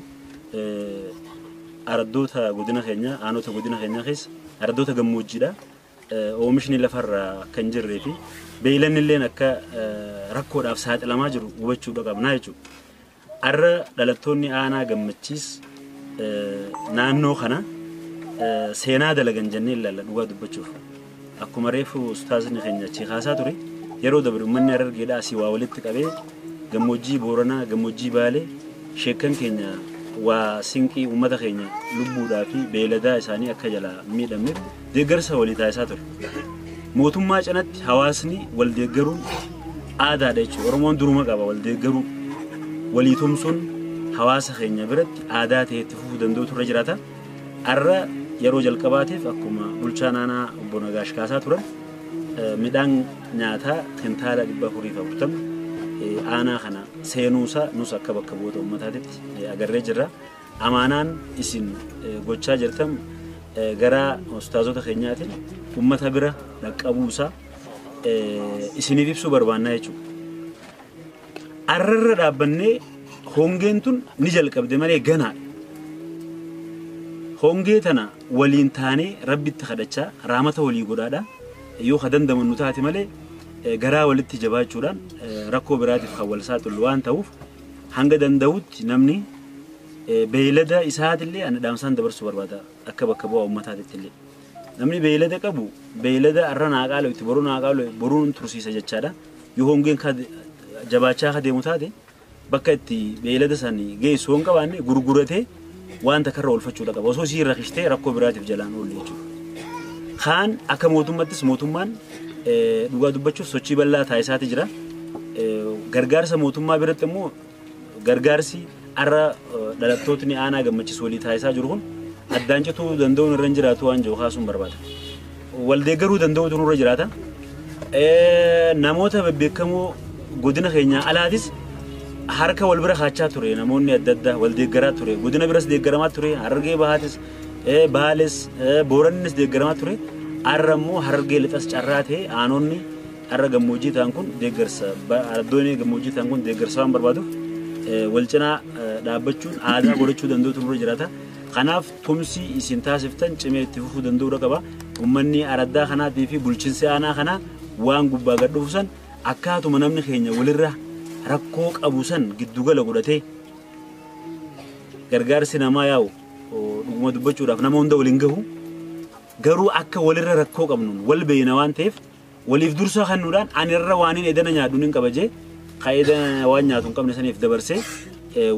araddoota godina keenyaa, aanota godina keenyaa keessa araddoota gammoojjiidha. Oomishni lafarraa akka hin jirree fi beeylanni illee akka rakkoodhaaf saaxilamaa jiru hubachuudha qabnaa jechuudha. Har'a dhalattoonni aanaa Gammachiis naannoo kana seenaa dalagan jennee ilaalla dhugaa dubbachuuf. Akkuma reefu ustaazni keenya achi kaasaa ture yeroo dabre uummanni Harargeedhaa asii waa walitti qabee gammoojjii Booranaa, gammoojjii Baalee sheekkan keenya waa sinqii uummata keenya lubbuudhaa fi beeyladaa isaanii akka jalaa miidhamneef deeggarsa walii taasisaa ture. Mootummaa cinatti hawaasni wal deeggaruun aadaadha jechuudha. Oromoon duruma qaba wal deeggaruu. Walii tumsuun hawaasa keenya biratti aadaa ta'e itti fufuu danda'u turre jiraata. Har'a yeroo jalqabaatiif akkuma bulchaa naannaa obbo Nagaash kaasaa turan midhaan nyaataa kintaala 440 aanaa kana seenuusaa nus akka bakka bu'oota uummataatitti agarree jirra. Amaanaan isin gochaa jirtan gara ustaazota keenyaatiin uummata bira dhaqqabuusaa isiniif ibsuu barbaannaa jechuudha. Arrarra dhaabbannee hongeen tun ni jalqabde malee ganaadha. Hongee tana waliin taanee rabbitti kadhachaa raamata walii godhaadha. Yoo ka dandamannu taate malee garaa walitti jabaachuudhaan rakkoo biraatiif kan wal saaxilu waan ta'uuf hanga danda'utti namni beeylada isaatillee ani dhaamsaan dabarsuu barbaada akka bakka bu'aa uummataatitti illee. Namni beeylada qabu beeylada arra naa qaalu itti boruu naa qaalu boruun tursiisa jechaadha. Yoo hongeen jabaachaa ka deemu taate bakka itti beeylada sanii geessu hin qabaanne gurguratee waan takkarra oolfachuudha qaba. Osoo isii rakkistee rakkoo biraatiif jalaan oolle jechuudha. Kaan akka mootummaattis mootummaan dhugaa dubbachuuf sochii bal'aa taasisaati jira. Gargaarsa mootummaa biratti immoo gargaarsi har'a dhalattootni aanaa Gammachiis walii taasisaa jiru kun addaan cituu danda'uun irra hin jiraatu waan jiru kaasuun barbaada. Wal deeggaruu danda'uutu nurra jiraata. Namoota bebbeekamoo godina keenya alaatis harka wal bira kaachaa ture namoonni adda addaa wal deeggaraa ture. Godina biras deeggaramaa ture. Harargee Bahaatis, Baales, Boorannis deeggaramaa ture. Har'a immoo Harargee Lixas carraa ta'e aanonni har'a gammoojjii ta'an kun deeggarsa araddoonni gammoojjii ta'an kun deeggarsa waan barbaaduuf wal cinaa dhaabbachuun aadaa godhachuu danda'utu nurra jiraata. Kanaaf tumsi isin taasiftan cimee itti fufuu danda'uudha qaba. Uummanni araddaa kanaatii fi bulchiinsi aanaa kanaa waan gubbaa gad dhufu san akkaatuma namni keenya walirra rakkoo qabu san giddugala godhatee gargaarsi namaa yaa'u dhuguma dubbachuudhaaf nama hunda waliin gahu garuu akka walirra rakkoo qabnuun wal beeyna waan ta'eef waliif dursa kennuudhaan ani irra waan hin edana nyaadhuun hin qabajee ka edana waan nyaatu hin qabne saniif dabarsee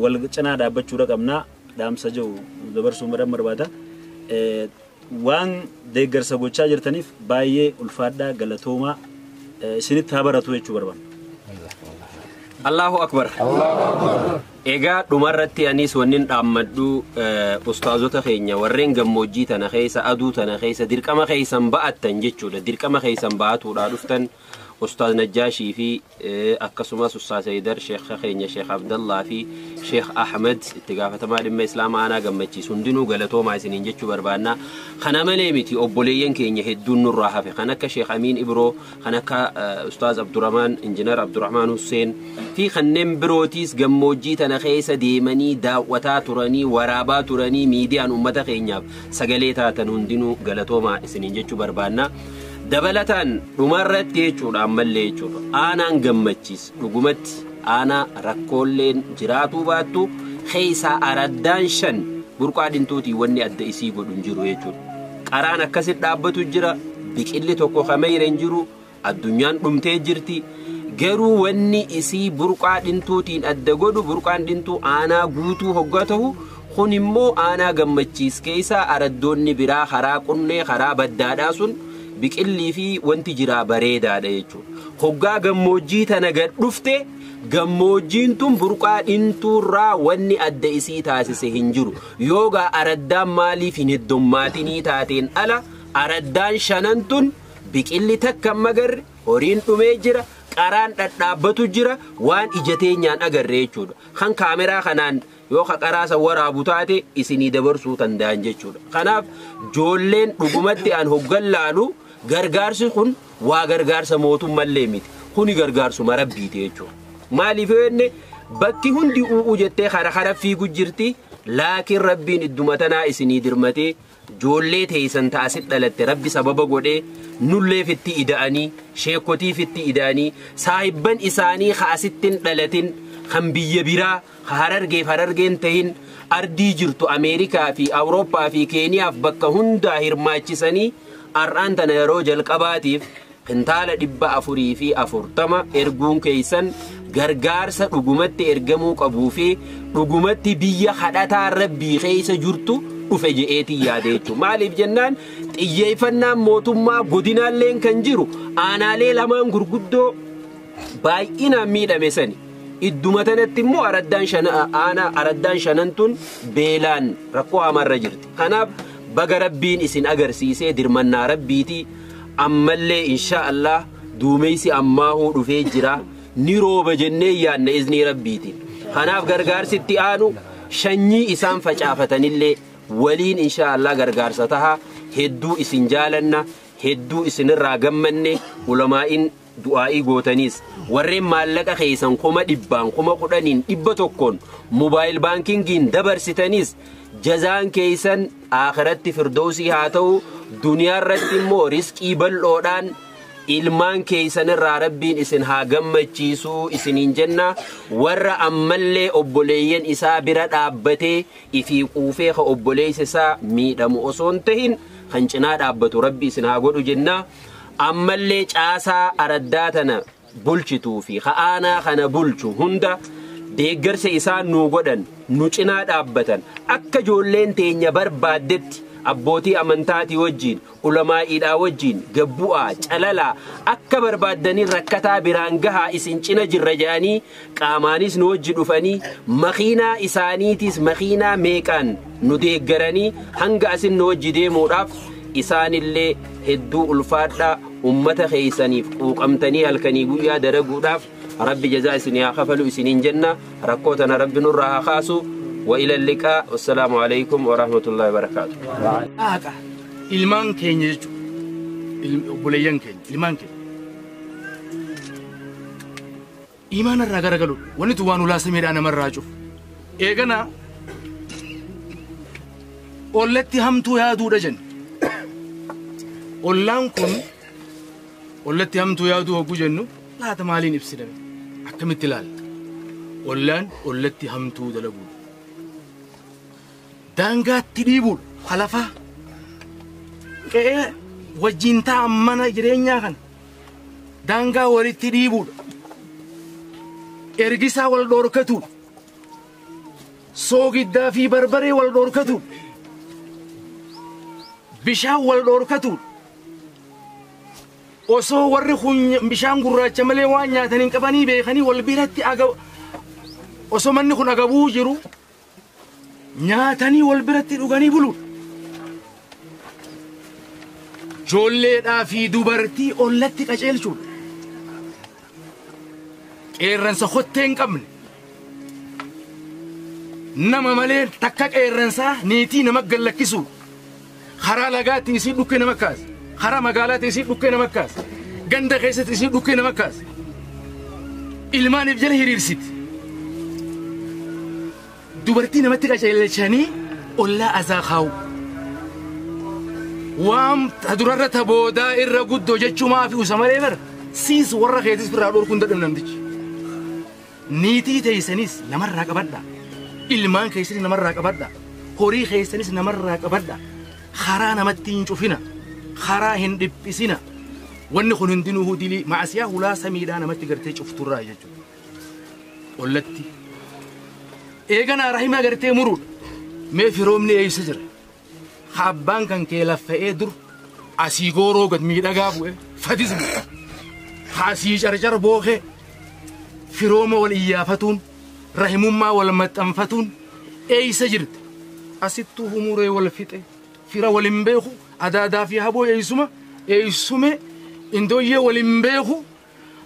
wal cinaa dhaabbachuudha qabnaa dhaamsa jiru dabarsuun barbaada. Waan deeggarsa gochaa jirtaniif baay'ee ulfaadhaa galatoomaa isinitti haa baratu jechuu barbaada. Allahu Akbar. Egaa dhumarratti anis wannin dhaammadhu ustaazota keenya warreen gammoojjii tana keessa aduu tana keessa dirqama keessan ba'attan jechuudha. Dirqama keessan ba'atuudhaa dhuftan Ustaaz Najjaashii fi akkasumas Ustaaz Haydar, Sheekha keenya Sheekh Abdallaa fi Sheekh Ahmed itti gaafatamaa dhimma Islaamaa aanaa Gammachiis hundinuu galatoomaa isiniin jechuu barbaanna. Kana malee miti, obboleeyyan keenya hedduun nurraa hafe, kan akka Sheekh Amiin Ibroo, kan akka Ustaaz Abdurrahmaan, Injinar Abdurrahmaan Hussein fi kanneen birootiis gammoojjii tana keessa deemanii daawwataa turanii, waraabaa turanii, miidiyaan uummata keenyaaf sagalee taatan hundinuu galatoomaa isiniin jechuu barbaanna. Dabalataan dhumarratti jechuudha, ammallee jechuudha, aanaan Gammachiis dhugumatti aanaa rakkoolleen jiraatuu baattu keessaa araddaan 5 burqaa dhintuutii wanni adda isii godhu hin jiru jechuudha. Qaraan akkasit dhaabbatu jira, biqilli tokko kamayra hin jiru, addunyaan dhumtee jirti. Garuu wanni isii burqaa dhintuutiin adda godhu, burqaan dhintuu aanaa guutuu hoggaa ta'u, kun immoo aanaa Gammachiis keessaa araddoonni biraa karaa qunnee karaa baddaadhaa sun biqillii fi wanti jiraa bareedaadha jechuudha. Hoggaa gammoojjii tana gad dhufte, gammoojjiin tun burqaa dhintuurraa wanni adda isii taasise hin jiru. Yoogaa araddaan maaliif hin heddummaatinii taateen ala, araddaan shanan tun biqilli takka hin magarre, horiin dhumee jira, qaraan dhadhaabbatu jira, waan ija teenyaan agarre jechuudha. Kan kaameraa kanaan yoo ka qaraa san waraabu taate isinii dabarsuu danda'an jechuudha. Kanaaf joolleen dhugumatti an hoggan laalu gargaarsi kun waa gargaarsa mootummallee miti. Kuni gargaarsuma rabbiiti jechuudha. Maaliif yoo jenne, bakki hundi u'uu jettee kara kara fiigu jirti. Laakiin rabbiin idduma tanaa isinii dirmatee joollee teessan ta'asit dhalatte rabbi sababa godhee nulleefitti ida'anii, sheekotiifitti ida'anii, saahibban isaanii kaasittin dhalatin kan biyya biraa ka Harargeef Harargeen tahin ardii jirtu Ameerikaa fi Awurooppaa fi Keeniyaaf bakka hundaa hirmaachisanii har'aan tana yeroo jalqabaatiif kintaala 440 erguun keessan gargaarsa dhugumatti ergamuu qabuu fi dhugumatti biyya kadhataa rabbii keessa jirtu dhufe je'eetii yaade jechuudha. Maaliif jennaan, xiyyeeffannaan mootummaa godinaalleen kan jiru aanaalee lamaan gurguddoo baay'inaan miidhame sani. Idduma tanatti immoo araddaan aanaa araddaan shanan tun beelaan rakkoo hamaarra jirti. Kanaaf baga rabbiin isin agarsiisee, dirmannaa rabbiiti. Ammallee insha Allah duumeysi ammaahuu dhufee jira. Ni rooba jennee yaadna iznii rabbiitiin. Kanaaf gargaarsi itti aanu shanyii isaan facaafatanillee waliin insha Allah gargaarsa taha. Hedduu isin jaalanna, hedduu isinirraa gammanne. Ulamaa'in du'aa'ii gootaniis, warreen maallaqa keessan 100,000, 10,000, 100n mobile bankingiin dabarsitaniis, jazaan keessan akhiratti firdoosii haa ta'u, duniyaa irratti immoo riskii bal'oodhaan ilmaan keessan irraa rabbiin isin haa gammachiisuu isiniin jenna. Warra ammallee obboleeyyan isaa bira dhaabbatee ifii quufee ka obboleessa isaa miidhamu osoo hin tahin kan cinaa dhaabbatu rabbi isin haa godhu jenna. Ammallee caasaa araddaa tana bulchituu fi ka'aanaa kana bulchu hunda deeggarsa isaan nuu godhan, nu cinaa dhaabbatan, akka ijoolleen teenya barbaaddetti abbootii amantaatii wajjiin, ulamaa'iidhaa wajjiin gabbu'aa calalaa akka barbaaddanii rakkataa biraan gahaa isin cina jirra jedhanii qaamaanis nu wajji dhufanii, makiinaa isaaniitis makiinaa meeqaan nu deeggaranii hanga asin nu wajji deemuudhaaf, isaanillee hedduu ulfaadhaa. Ummata keeysaniif quuqamtanii halkanii guyyaa dalaguudhaaf rabbi jazaa isinii haa kafalu isiniin jenna. Rakkoo tana rabbi nurraa haa kaasu. Wa ila liqaa, wassalaamu alaykum wa rahmatullahi wa barakaatu. Haqa ilmaan keenya jechuudha. Obboleeyyan keenya, ilmaan keenya. Imaana irraa garagalu wanni tu waan ulaa samiidhaa namarraa cufu. Eegana ollatti hamtuu yaaduudha jenna. Ollaan kun ollatti hamtuu yaaduu hogguu jennu laata maaliin ibsiname? Akkamitti ilaalla? Ollaan ollatti hamtuu dalaguudha. Daangaatti dhiibuudha. Halafaa. Qe'ee wajjin taa'an mana jireenyaa kana daangaa walitti dhiibuudha. Ergisaa wal dhoorkatuudha. Soogiddaa fi barbaree wal dhoorkatuudha. Bishaan wal dhoorkatuudha. Osoo warri kun bishaan gurraacha malee waan nyaatan hin qabanii beekanii wal biratti osoo manni kun agabuu jiru nyaatanii wal biratti dhuganii buluudha. Ijoolleedhaa fi dubartii ollatti qajeelchuudha. Qeerransa kottee hin qabne. Nama malee takka qeerransaa niitii nama gallakkisu. Karaa lagaatti isii dhukkee nama kaasa. Karaa magaalaatti isii dhukkee nama kaasa. Ganda keessatti isii dhukkee nama kaasa. Ilmaaniif jala hiriirsiti. Dubartii namatti qajeelchanii ollaa azaa kaa'u. Waan durarra taboodaa irra guddoo jechuumaa fi usa malee bara siis warra keetis irraa dhorkuun dadhabu namtichi. Niitii teessanis namarraa qabadha. Ilmaan keessanis namarraa qabadha. Horii keessanis namarraa qabadha. Karaa namatti hin cufina. Karaa hin dhiphisina. Wanni kun hundinuu dilii maasiyaa hulaa samiidhaa namatti gartee cufturraa jechuudha. Ollatti. Eeganaa rahimaa gartee muruudha. Mee firoomni eessa jira? Abbaan kan kee laffa'ee dur asii gooroo gad miidhagaa bu'e fadis bu'e. Asii carcar bookee firooma wal iyyaafatuun rahimummaa wal maxxanfatuun eessa jirti? Asittuu humuree wal fixe fira wal hin beeku adaadaa fi haboo eessuma eessume indooyyee wal hin beeku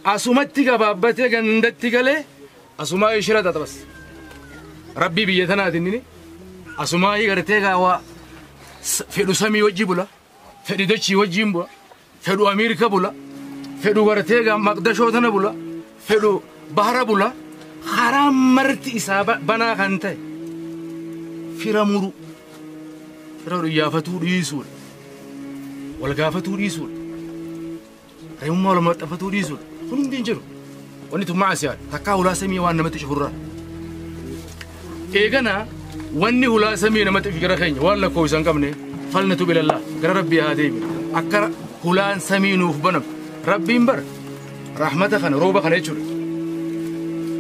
asumatti gabaabbatee gandatti galee asumaa ishira tatabas. Rabbii biyya tanaatiin inni asumaa gartee gaawaa fedhu samii wajji bula fedhu dachii wajjiin bula fedhu Ameerika bula fedhu gartee gaa Maqdashoo tana bula fedhu bahara bula karaa marti isaa banaa kan ta'e fira muru fira iyyaafatuu dhiisuudha wal gaafatuu dhiisuudha rahimummaa wal maxxanfatuu dhiisuudha kun hundi hin jiru wanni tun maasiyaadha takkaa hulaa samii waan namatti cufurraa eeganaa wanni hulaa samii namatti gara keenya waan lakkoofsa hin qabne falnatu bilallah gara rabbii haa deebinu akka hulaan samii nuuf banamu rabbiin bara rahmata kana rooba kana jechuudha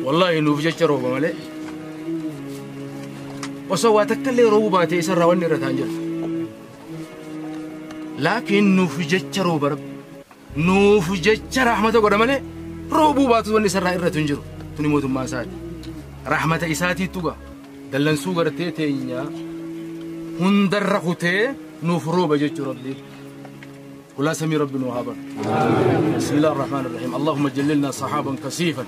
wallaahi nuuf jecha rooba malee osoo waa takka illee roobuu baate isarraa wanni irra ta'an jira laakiin nuuf jecha rooba rabbi nuuf jecha rahmata godha malee roobuu baatu wanni isarraa irratu hin jiru tuni mootummaa isaati rahmata isaatiitu ga'a dallansuu gartee teenya hundarra kutee nuuf rooba jechuu rabbiin ولا سمي ربنا وهابا. بسم الله الرحمن الرحيم. اللهم جللنا صحابا كثيفا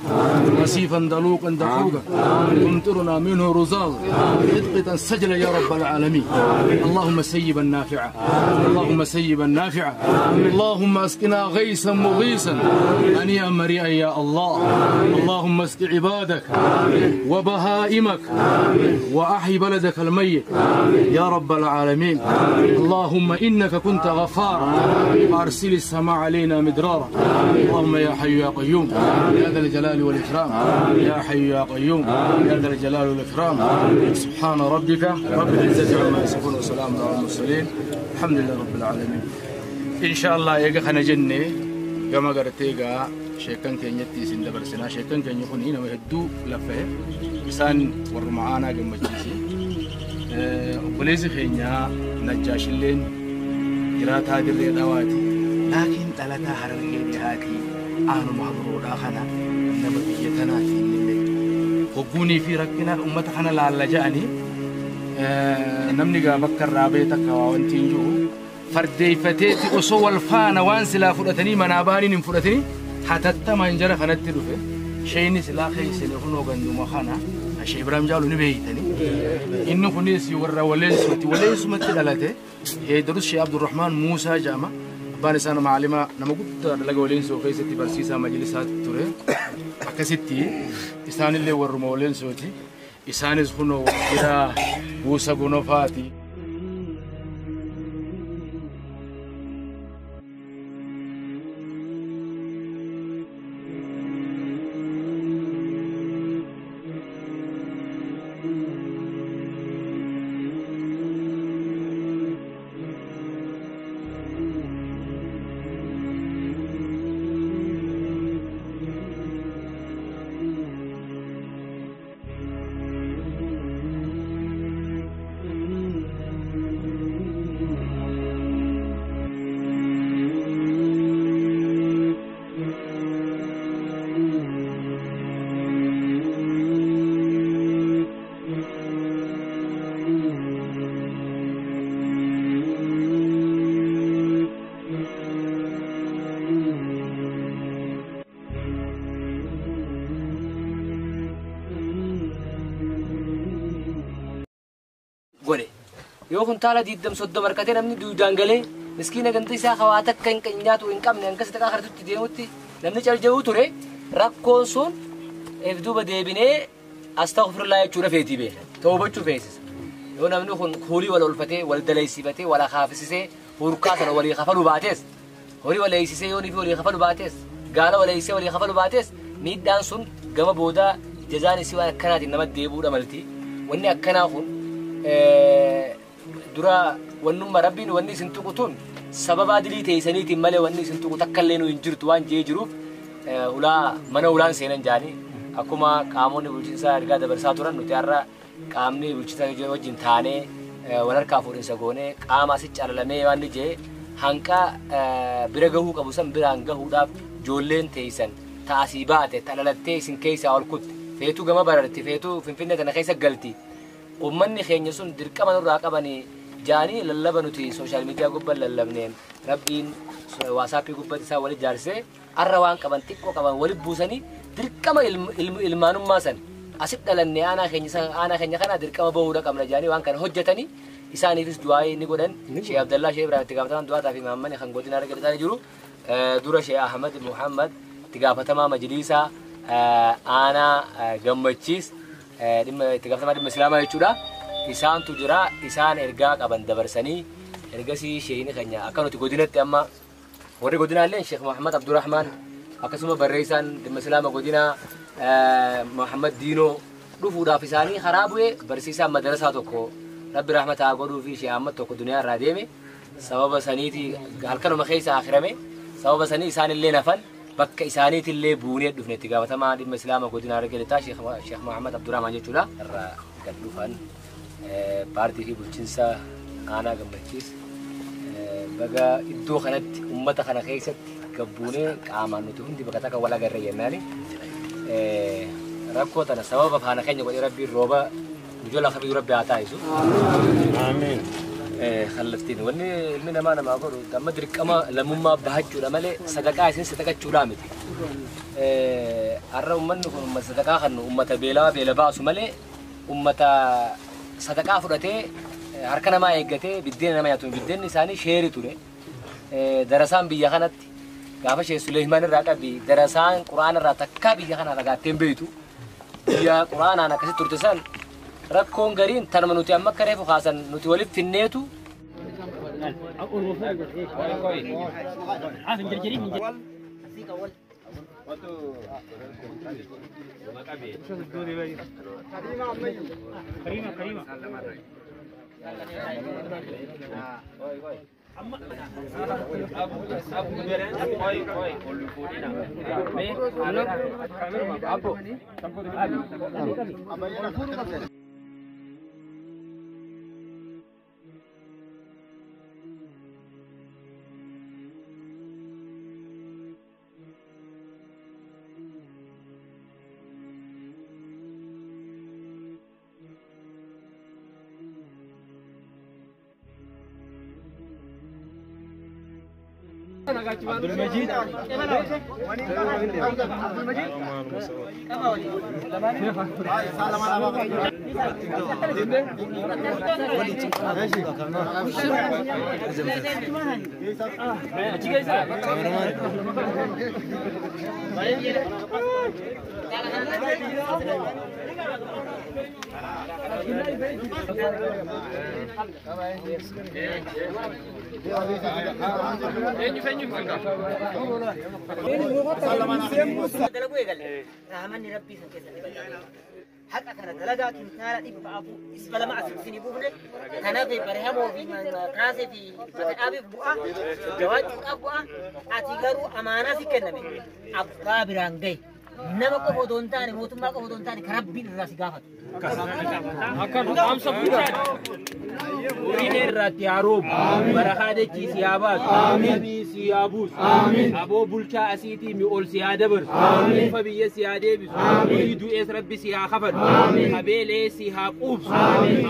كثيفا دلوقا دقوقا تمطرنا منه رزاز رتقة سجلا يا رب العالمين. اللهم سيبا نافعا اللهم سيبا نافعا اللهم اسقنا غيثا مغيثا هنيئا مريئا يا الله. اللهم اسق عبادك وبهائمك واحي بلدك الميت يا رب العالمين. اللهم انك كنت غفارا وأرسل السماء علينا مدرارا. اللهم يا حي يا قيوم يا ذا الجلال والإكرام يا حي يا قيوم يا ذا الجلال والإكرام. سبحان ربك رب العزة عما يصفون وسلام على المرسلين الحمد لله رب العالمين. إن شاء الله يا خنا جنة كما قرتيغا شيكان كينيتي سند برسنا شيكان كين يكون هنا ويهدو لفه إنسان ورمعانا جمجيسي وبليز خينيا نجاشلين jiraataa dirree dhawaati laakiin dhalataa harargee dhihaatii aanuma habroodhaa kana nama biyya tanaati innillee hogguunii fi rakkina uummata kana laalla ja'anii namni gaa bakka irraa ba'e takka waa wanti hin jiru fardeeffateeti osoo wal faana waan silaa fudhatanii manaa bahaniin hin fudhatanii hatattamaan jara kanatti dhufe sheeyni silaa keeysine kunoo ganduma kana Sheekh Ibrahim Jaalu ni beeytanii inni kunis warra waleessumatti waleessumatti dhalate heedarus Sheekh Abdurrahmaan Muusaa jedhama abbaan isaa nama alimaa nama guddaa dalaga waleessoo keessatti barsiisaa majlisaa ture akkasitti isaanillee warruma waleessooti isaanis kunoo jira buusa gonofaati. Yoo kuntaala 20-30 harkatee namni duudaan galee miskiina ganda isaa hawaa takka hin nyaatu hin qabne hanga sadaqaa kartutti deemutti namni calja'uu ture rakkoon sun duuba deebinee astaghfirullah jechuudha feetii beeka. Toobachuu feesisa. Yoo namni kun kuulii wal olfatee wal dalaysiifatee wal akaafisisee hurkaa sana walii kafaluu baates horii wal eeysisee yoo nifi walii kafaluu baates gaala wal eeysisee walii kafaluu baates miidhaan sun gama boodaa jazaan isii waan akkanaatiin nama deebi'uudha malti. Wanni akkanaa kun dura wannummaa rabbiin wanni isin tuqu tun sababa dilii teessaniitiin malee wanni isin tuqu takka illee nu hin jirtu waan jee jiruuf ulaa mana ulaan seenan jaanii akkuma qaamonni bulchiinsaa ergaa dabarsaa turan nuti har'a qaamni bulchiinsaa wajjin taanee wal harkaa fuudhinsa goonee qaama asitti calalamee waan jee hanqa bira gahuu qabu san biraan gahuudhaaf ijoolleen teessan taasii baate talalattee isin keessaa ol kutte feetuu gama bararti feetuu finfinnee tana keessa galti ummanni keenya sun dirqama nurraa qabanii jaanii lallaba nuti sooshaal miidiyaa gubbaan lallabneen rabbiin waasaappii gubbatti isaa wali jaarsee arra waan qaban xiqqoo qaban wali buusanii dirqama ilmaanummaa san asit dhalanne aanaa keenya kana dirqama bahuudha qabna jaanii waan kana hojjetanii isaaniifis du'aa ni godhan Sheekh Abdallaa Sheekh Ibrahim itti gaafatamaan du'aataa fi Mahammad kan godina arga isaanii jiru dura Sheekh Ahmad Muhammad itti gaafatamaa majliisaa aanaa gammachiis dhimma itti gaafatamaa dhimma islaamaa jechuudha. Isaantu jira isaan ergaa qaban dabarsanii ergasii sheeyini keenya akka nuti godinatti amma warri godinaallee Sheekh Muhammad Abdurrahman akkasuma barreessaan dhimma islaama godinaa Muhammad Diinoo dhufuudhaaf isaanii karaa bu'ee barsiisaan madarasaa tokko rabbi rahmata haa godhuu fi Sheekh Ahmad tokko duniyaa irraa deeme sababa saniiti halkanuma keessa akhirame sababa sanii isaanillee nafan bakka isaaniitillee buunee dhufne itti gaafatamaa dhimma islaama godinaa argaletaa Sheekh Muhammad Abdurrahman jechuudha. Irraa gad dhufan paartii fi bulchiinsa aanaa gammachiis baga iddoo kanatti ummata kana keessatti gabbuunee qaamaan nuti hundi bakka takka wal agarre jennaani rakkoo tana sababa faana keenya godhee rabbiin rooba ijoollee akka rabbi haa taa'isu. Amiin. Kallattiin wanni ilmi namaa namaa godhu amma dirqama lammummaa bahachuudha malee sadaqaa isin sadaqachuudhaa miti. Har'a uummanni kun uummata sadaqaa kan uummata beelaa beela baasu malee uummata sadaqaa fudhatee harka namaa eeggatee biddeena nama nyaatu biddeenni isaanii sheeri ture. Darasaan biyya kanatti gaafa Sheekh Suleeman irraa qabi darasaan Quraana irraa takkaa biyya kanaa fagaattee hin beektu. Biyya Quraanaan akkasitti turte san rakkoon gariin tanuma nuti amma akka reefu kaasan nuti walitti finneetu. Abdul Majid حق كان دلقا كنتارا دبا أبو إسبلا ما أسكسني بوهنة كان في برهمو في كاسة في أبي بوا جواد أبوا أتيجارو أمانة سكنني أبقى برانجي نما كه دونتاني موتما كه دونتاني كربين راسي قافت irratti barakaadhechi si haa baasu namii si haa buusu aboo bulchaa asiitii mi ol si haa dabarsu ufa biyya si haa deebisu horii du'ees rabbi si haa kafalu qabeelee si haa quubsu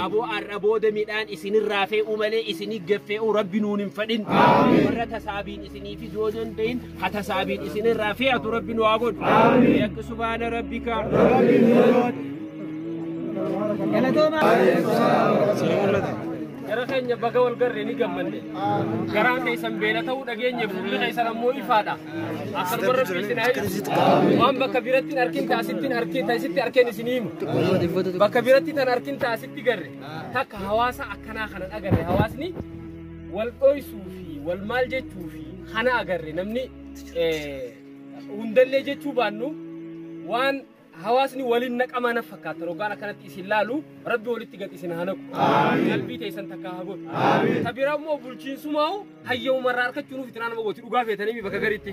aboo har'a booda midhaan isinirraa fe'uu malee isinii gaffe'uu rabbi nuun hin fadhin warra tasaabiin isinii fi yoo danda'in ha tasaabiin isinirraa fe'atu rabbi nu haa godhu yakki subhaana rabbika. Jara keenya baga wal garree ni gammanne. Garaan keessan beela ta'uu dhageenye fuulli keessan ammoo ifaadha. Akkanuma Rabbi isin haa ibsu. Waan bakka biratti hin arkin taasittiin arkin taasitti arkeen isin himu. Bakka biratti tan arkin taasitti garre. Takka hawaasa akkanaa kana agarre hawaasni wal dhoysuu fi wal maal jechuu fi kana agarre namni hundallee jechuu baannu waan hawaasni waliin naqamaa na fakkaata rogaan akkanatti isin laalu Rabbi walitti gad isin haa naqu. Qalbii teessan takka haa godhu. Ta biraa immoo bulchiinsumaa'u hayyoomarraa harkachuu nuuf itti nama gooti dhugaa feetanii bakka gariitti.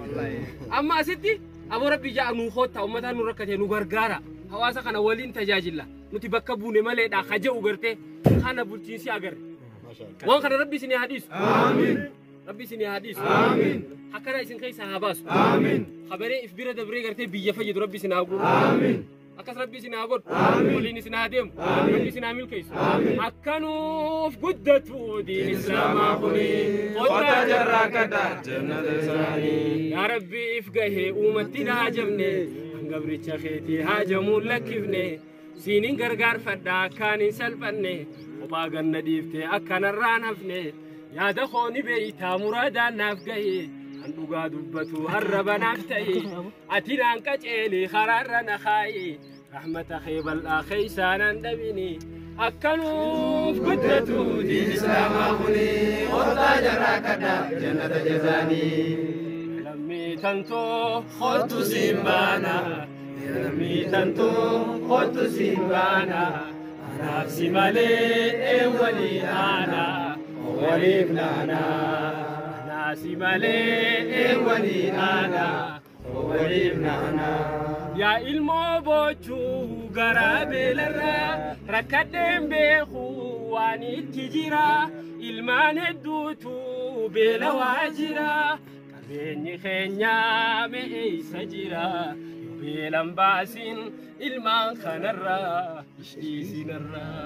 Amma asitti aboo Rabbi ja'a nuu koottaa uummataan nu rakkate nu gargaara. Hawaasa kana waliin tajaajilla. Nuti bakka buune maleedha haja'u gartee kana bulchiinsi agarre. Waan kana Rabbi isin haa dhiisu. Rabbi isin haa dhiisu. Akkana isin keessa haa baasu. Khabaree if bira dabree gartee biyya fayyadu Rabbi isin haa godhu. Akkas Rabbi isin haa godhu. Waliin isin haa deemu. Rabbi isin haa milkeessu. Akkanuuf guddatu diin Islaamaa kuni. Qottaa jarraa kadhaa jannata isaanii. Yaa Rabbi if gahee uumatti na hajamne. Gabricha keetii hajamuun lakkifne. Siiniin gargaarfadhaa akkaan hin salphanne. Kophaa ganna dhiiftee akkanarraan hafne. Yaada kooni beeytaa muraadaan naaf gahe. Kan dhugaa dubbatu arraba naaf ta'e. Ati naan qaceeli karaarra na kaa'i. Rahmata kee bal'aa keessaa naan dhabini. Akkanuuf guddatu diin Islaamaa kuni. Qottaa jarraa kadhaa jannata jazaanii. Lammii tantoo kottu siin baana. Lammii tantoo kottu siin baana. Anaaf si malee walii aana. Waliif naana. Anaaf si malee walii aana. Waliif naana. Yaa ilmoo bochuu garaa beelarraa rakkadheen beeku waan itti jira. Ilmaan hedduutu beela waa jira. Qabeenyi keenya me'eessa jira. Yoo beelan baasin ilmaan kanarraa ishiisinarraa.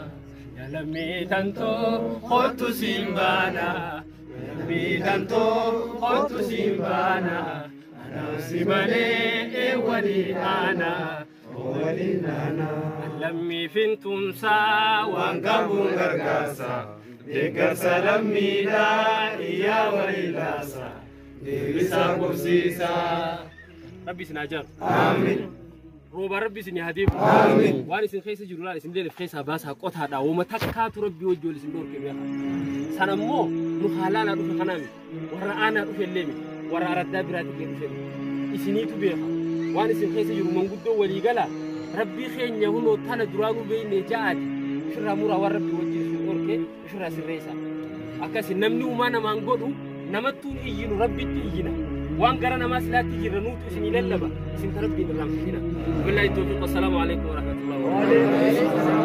Yaa lammii tantoo kottu siin baana. Lammii tantoo kottu siin baana. Anaaf si malee walii aana. Waliin aana. Lammii fintumsaa waan qabuun gargaarsa. Deeggarsa lammiidhaa iyyaa walii laasa. Deebisaa qubsiisa. Rabbi isin haa jaalu. Amiin. Rooba Rabbi isin haa deebisu. Amiin. Waan isin keessa jiru laal isin leelif keessaa baasaa qotaadha. Wooma takkaatu Rabbi wajji wal isin dhorke beeka. Sana immoo nu haalaalaa dhufe kanaa miti. Warra aanaa dhufe illee miti. Warra araddaa biraatti illee dhufe miti. Isiniitu beeka. Waan isin keessa jiru manguddoo walii gala. Rabbii keenya hunoo tana duraanuu beekne ja'aati. Ofirraa muraa waan Rabbi wajji isin dhorke ofirraa sirreessa. Akkasi namni uumaa namaan godhu namattuun iyyinu Rabbitti iyyina. Waan gara namaa silaatti jirra nuutu isinii lallaba. Isin ta Rabbiin irraa hin fitina. Billahi tawfiiq. Wassalaamu alaikum warahmatullahi wabarakatuh.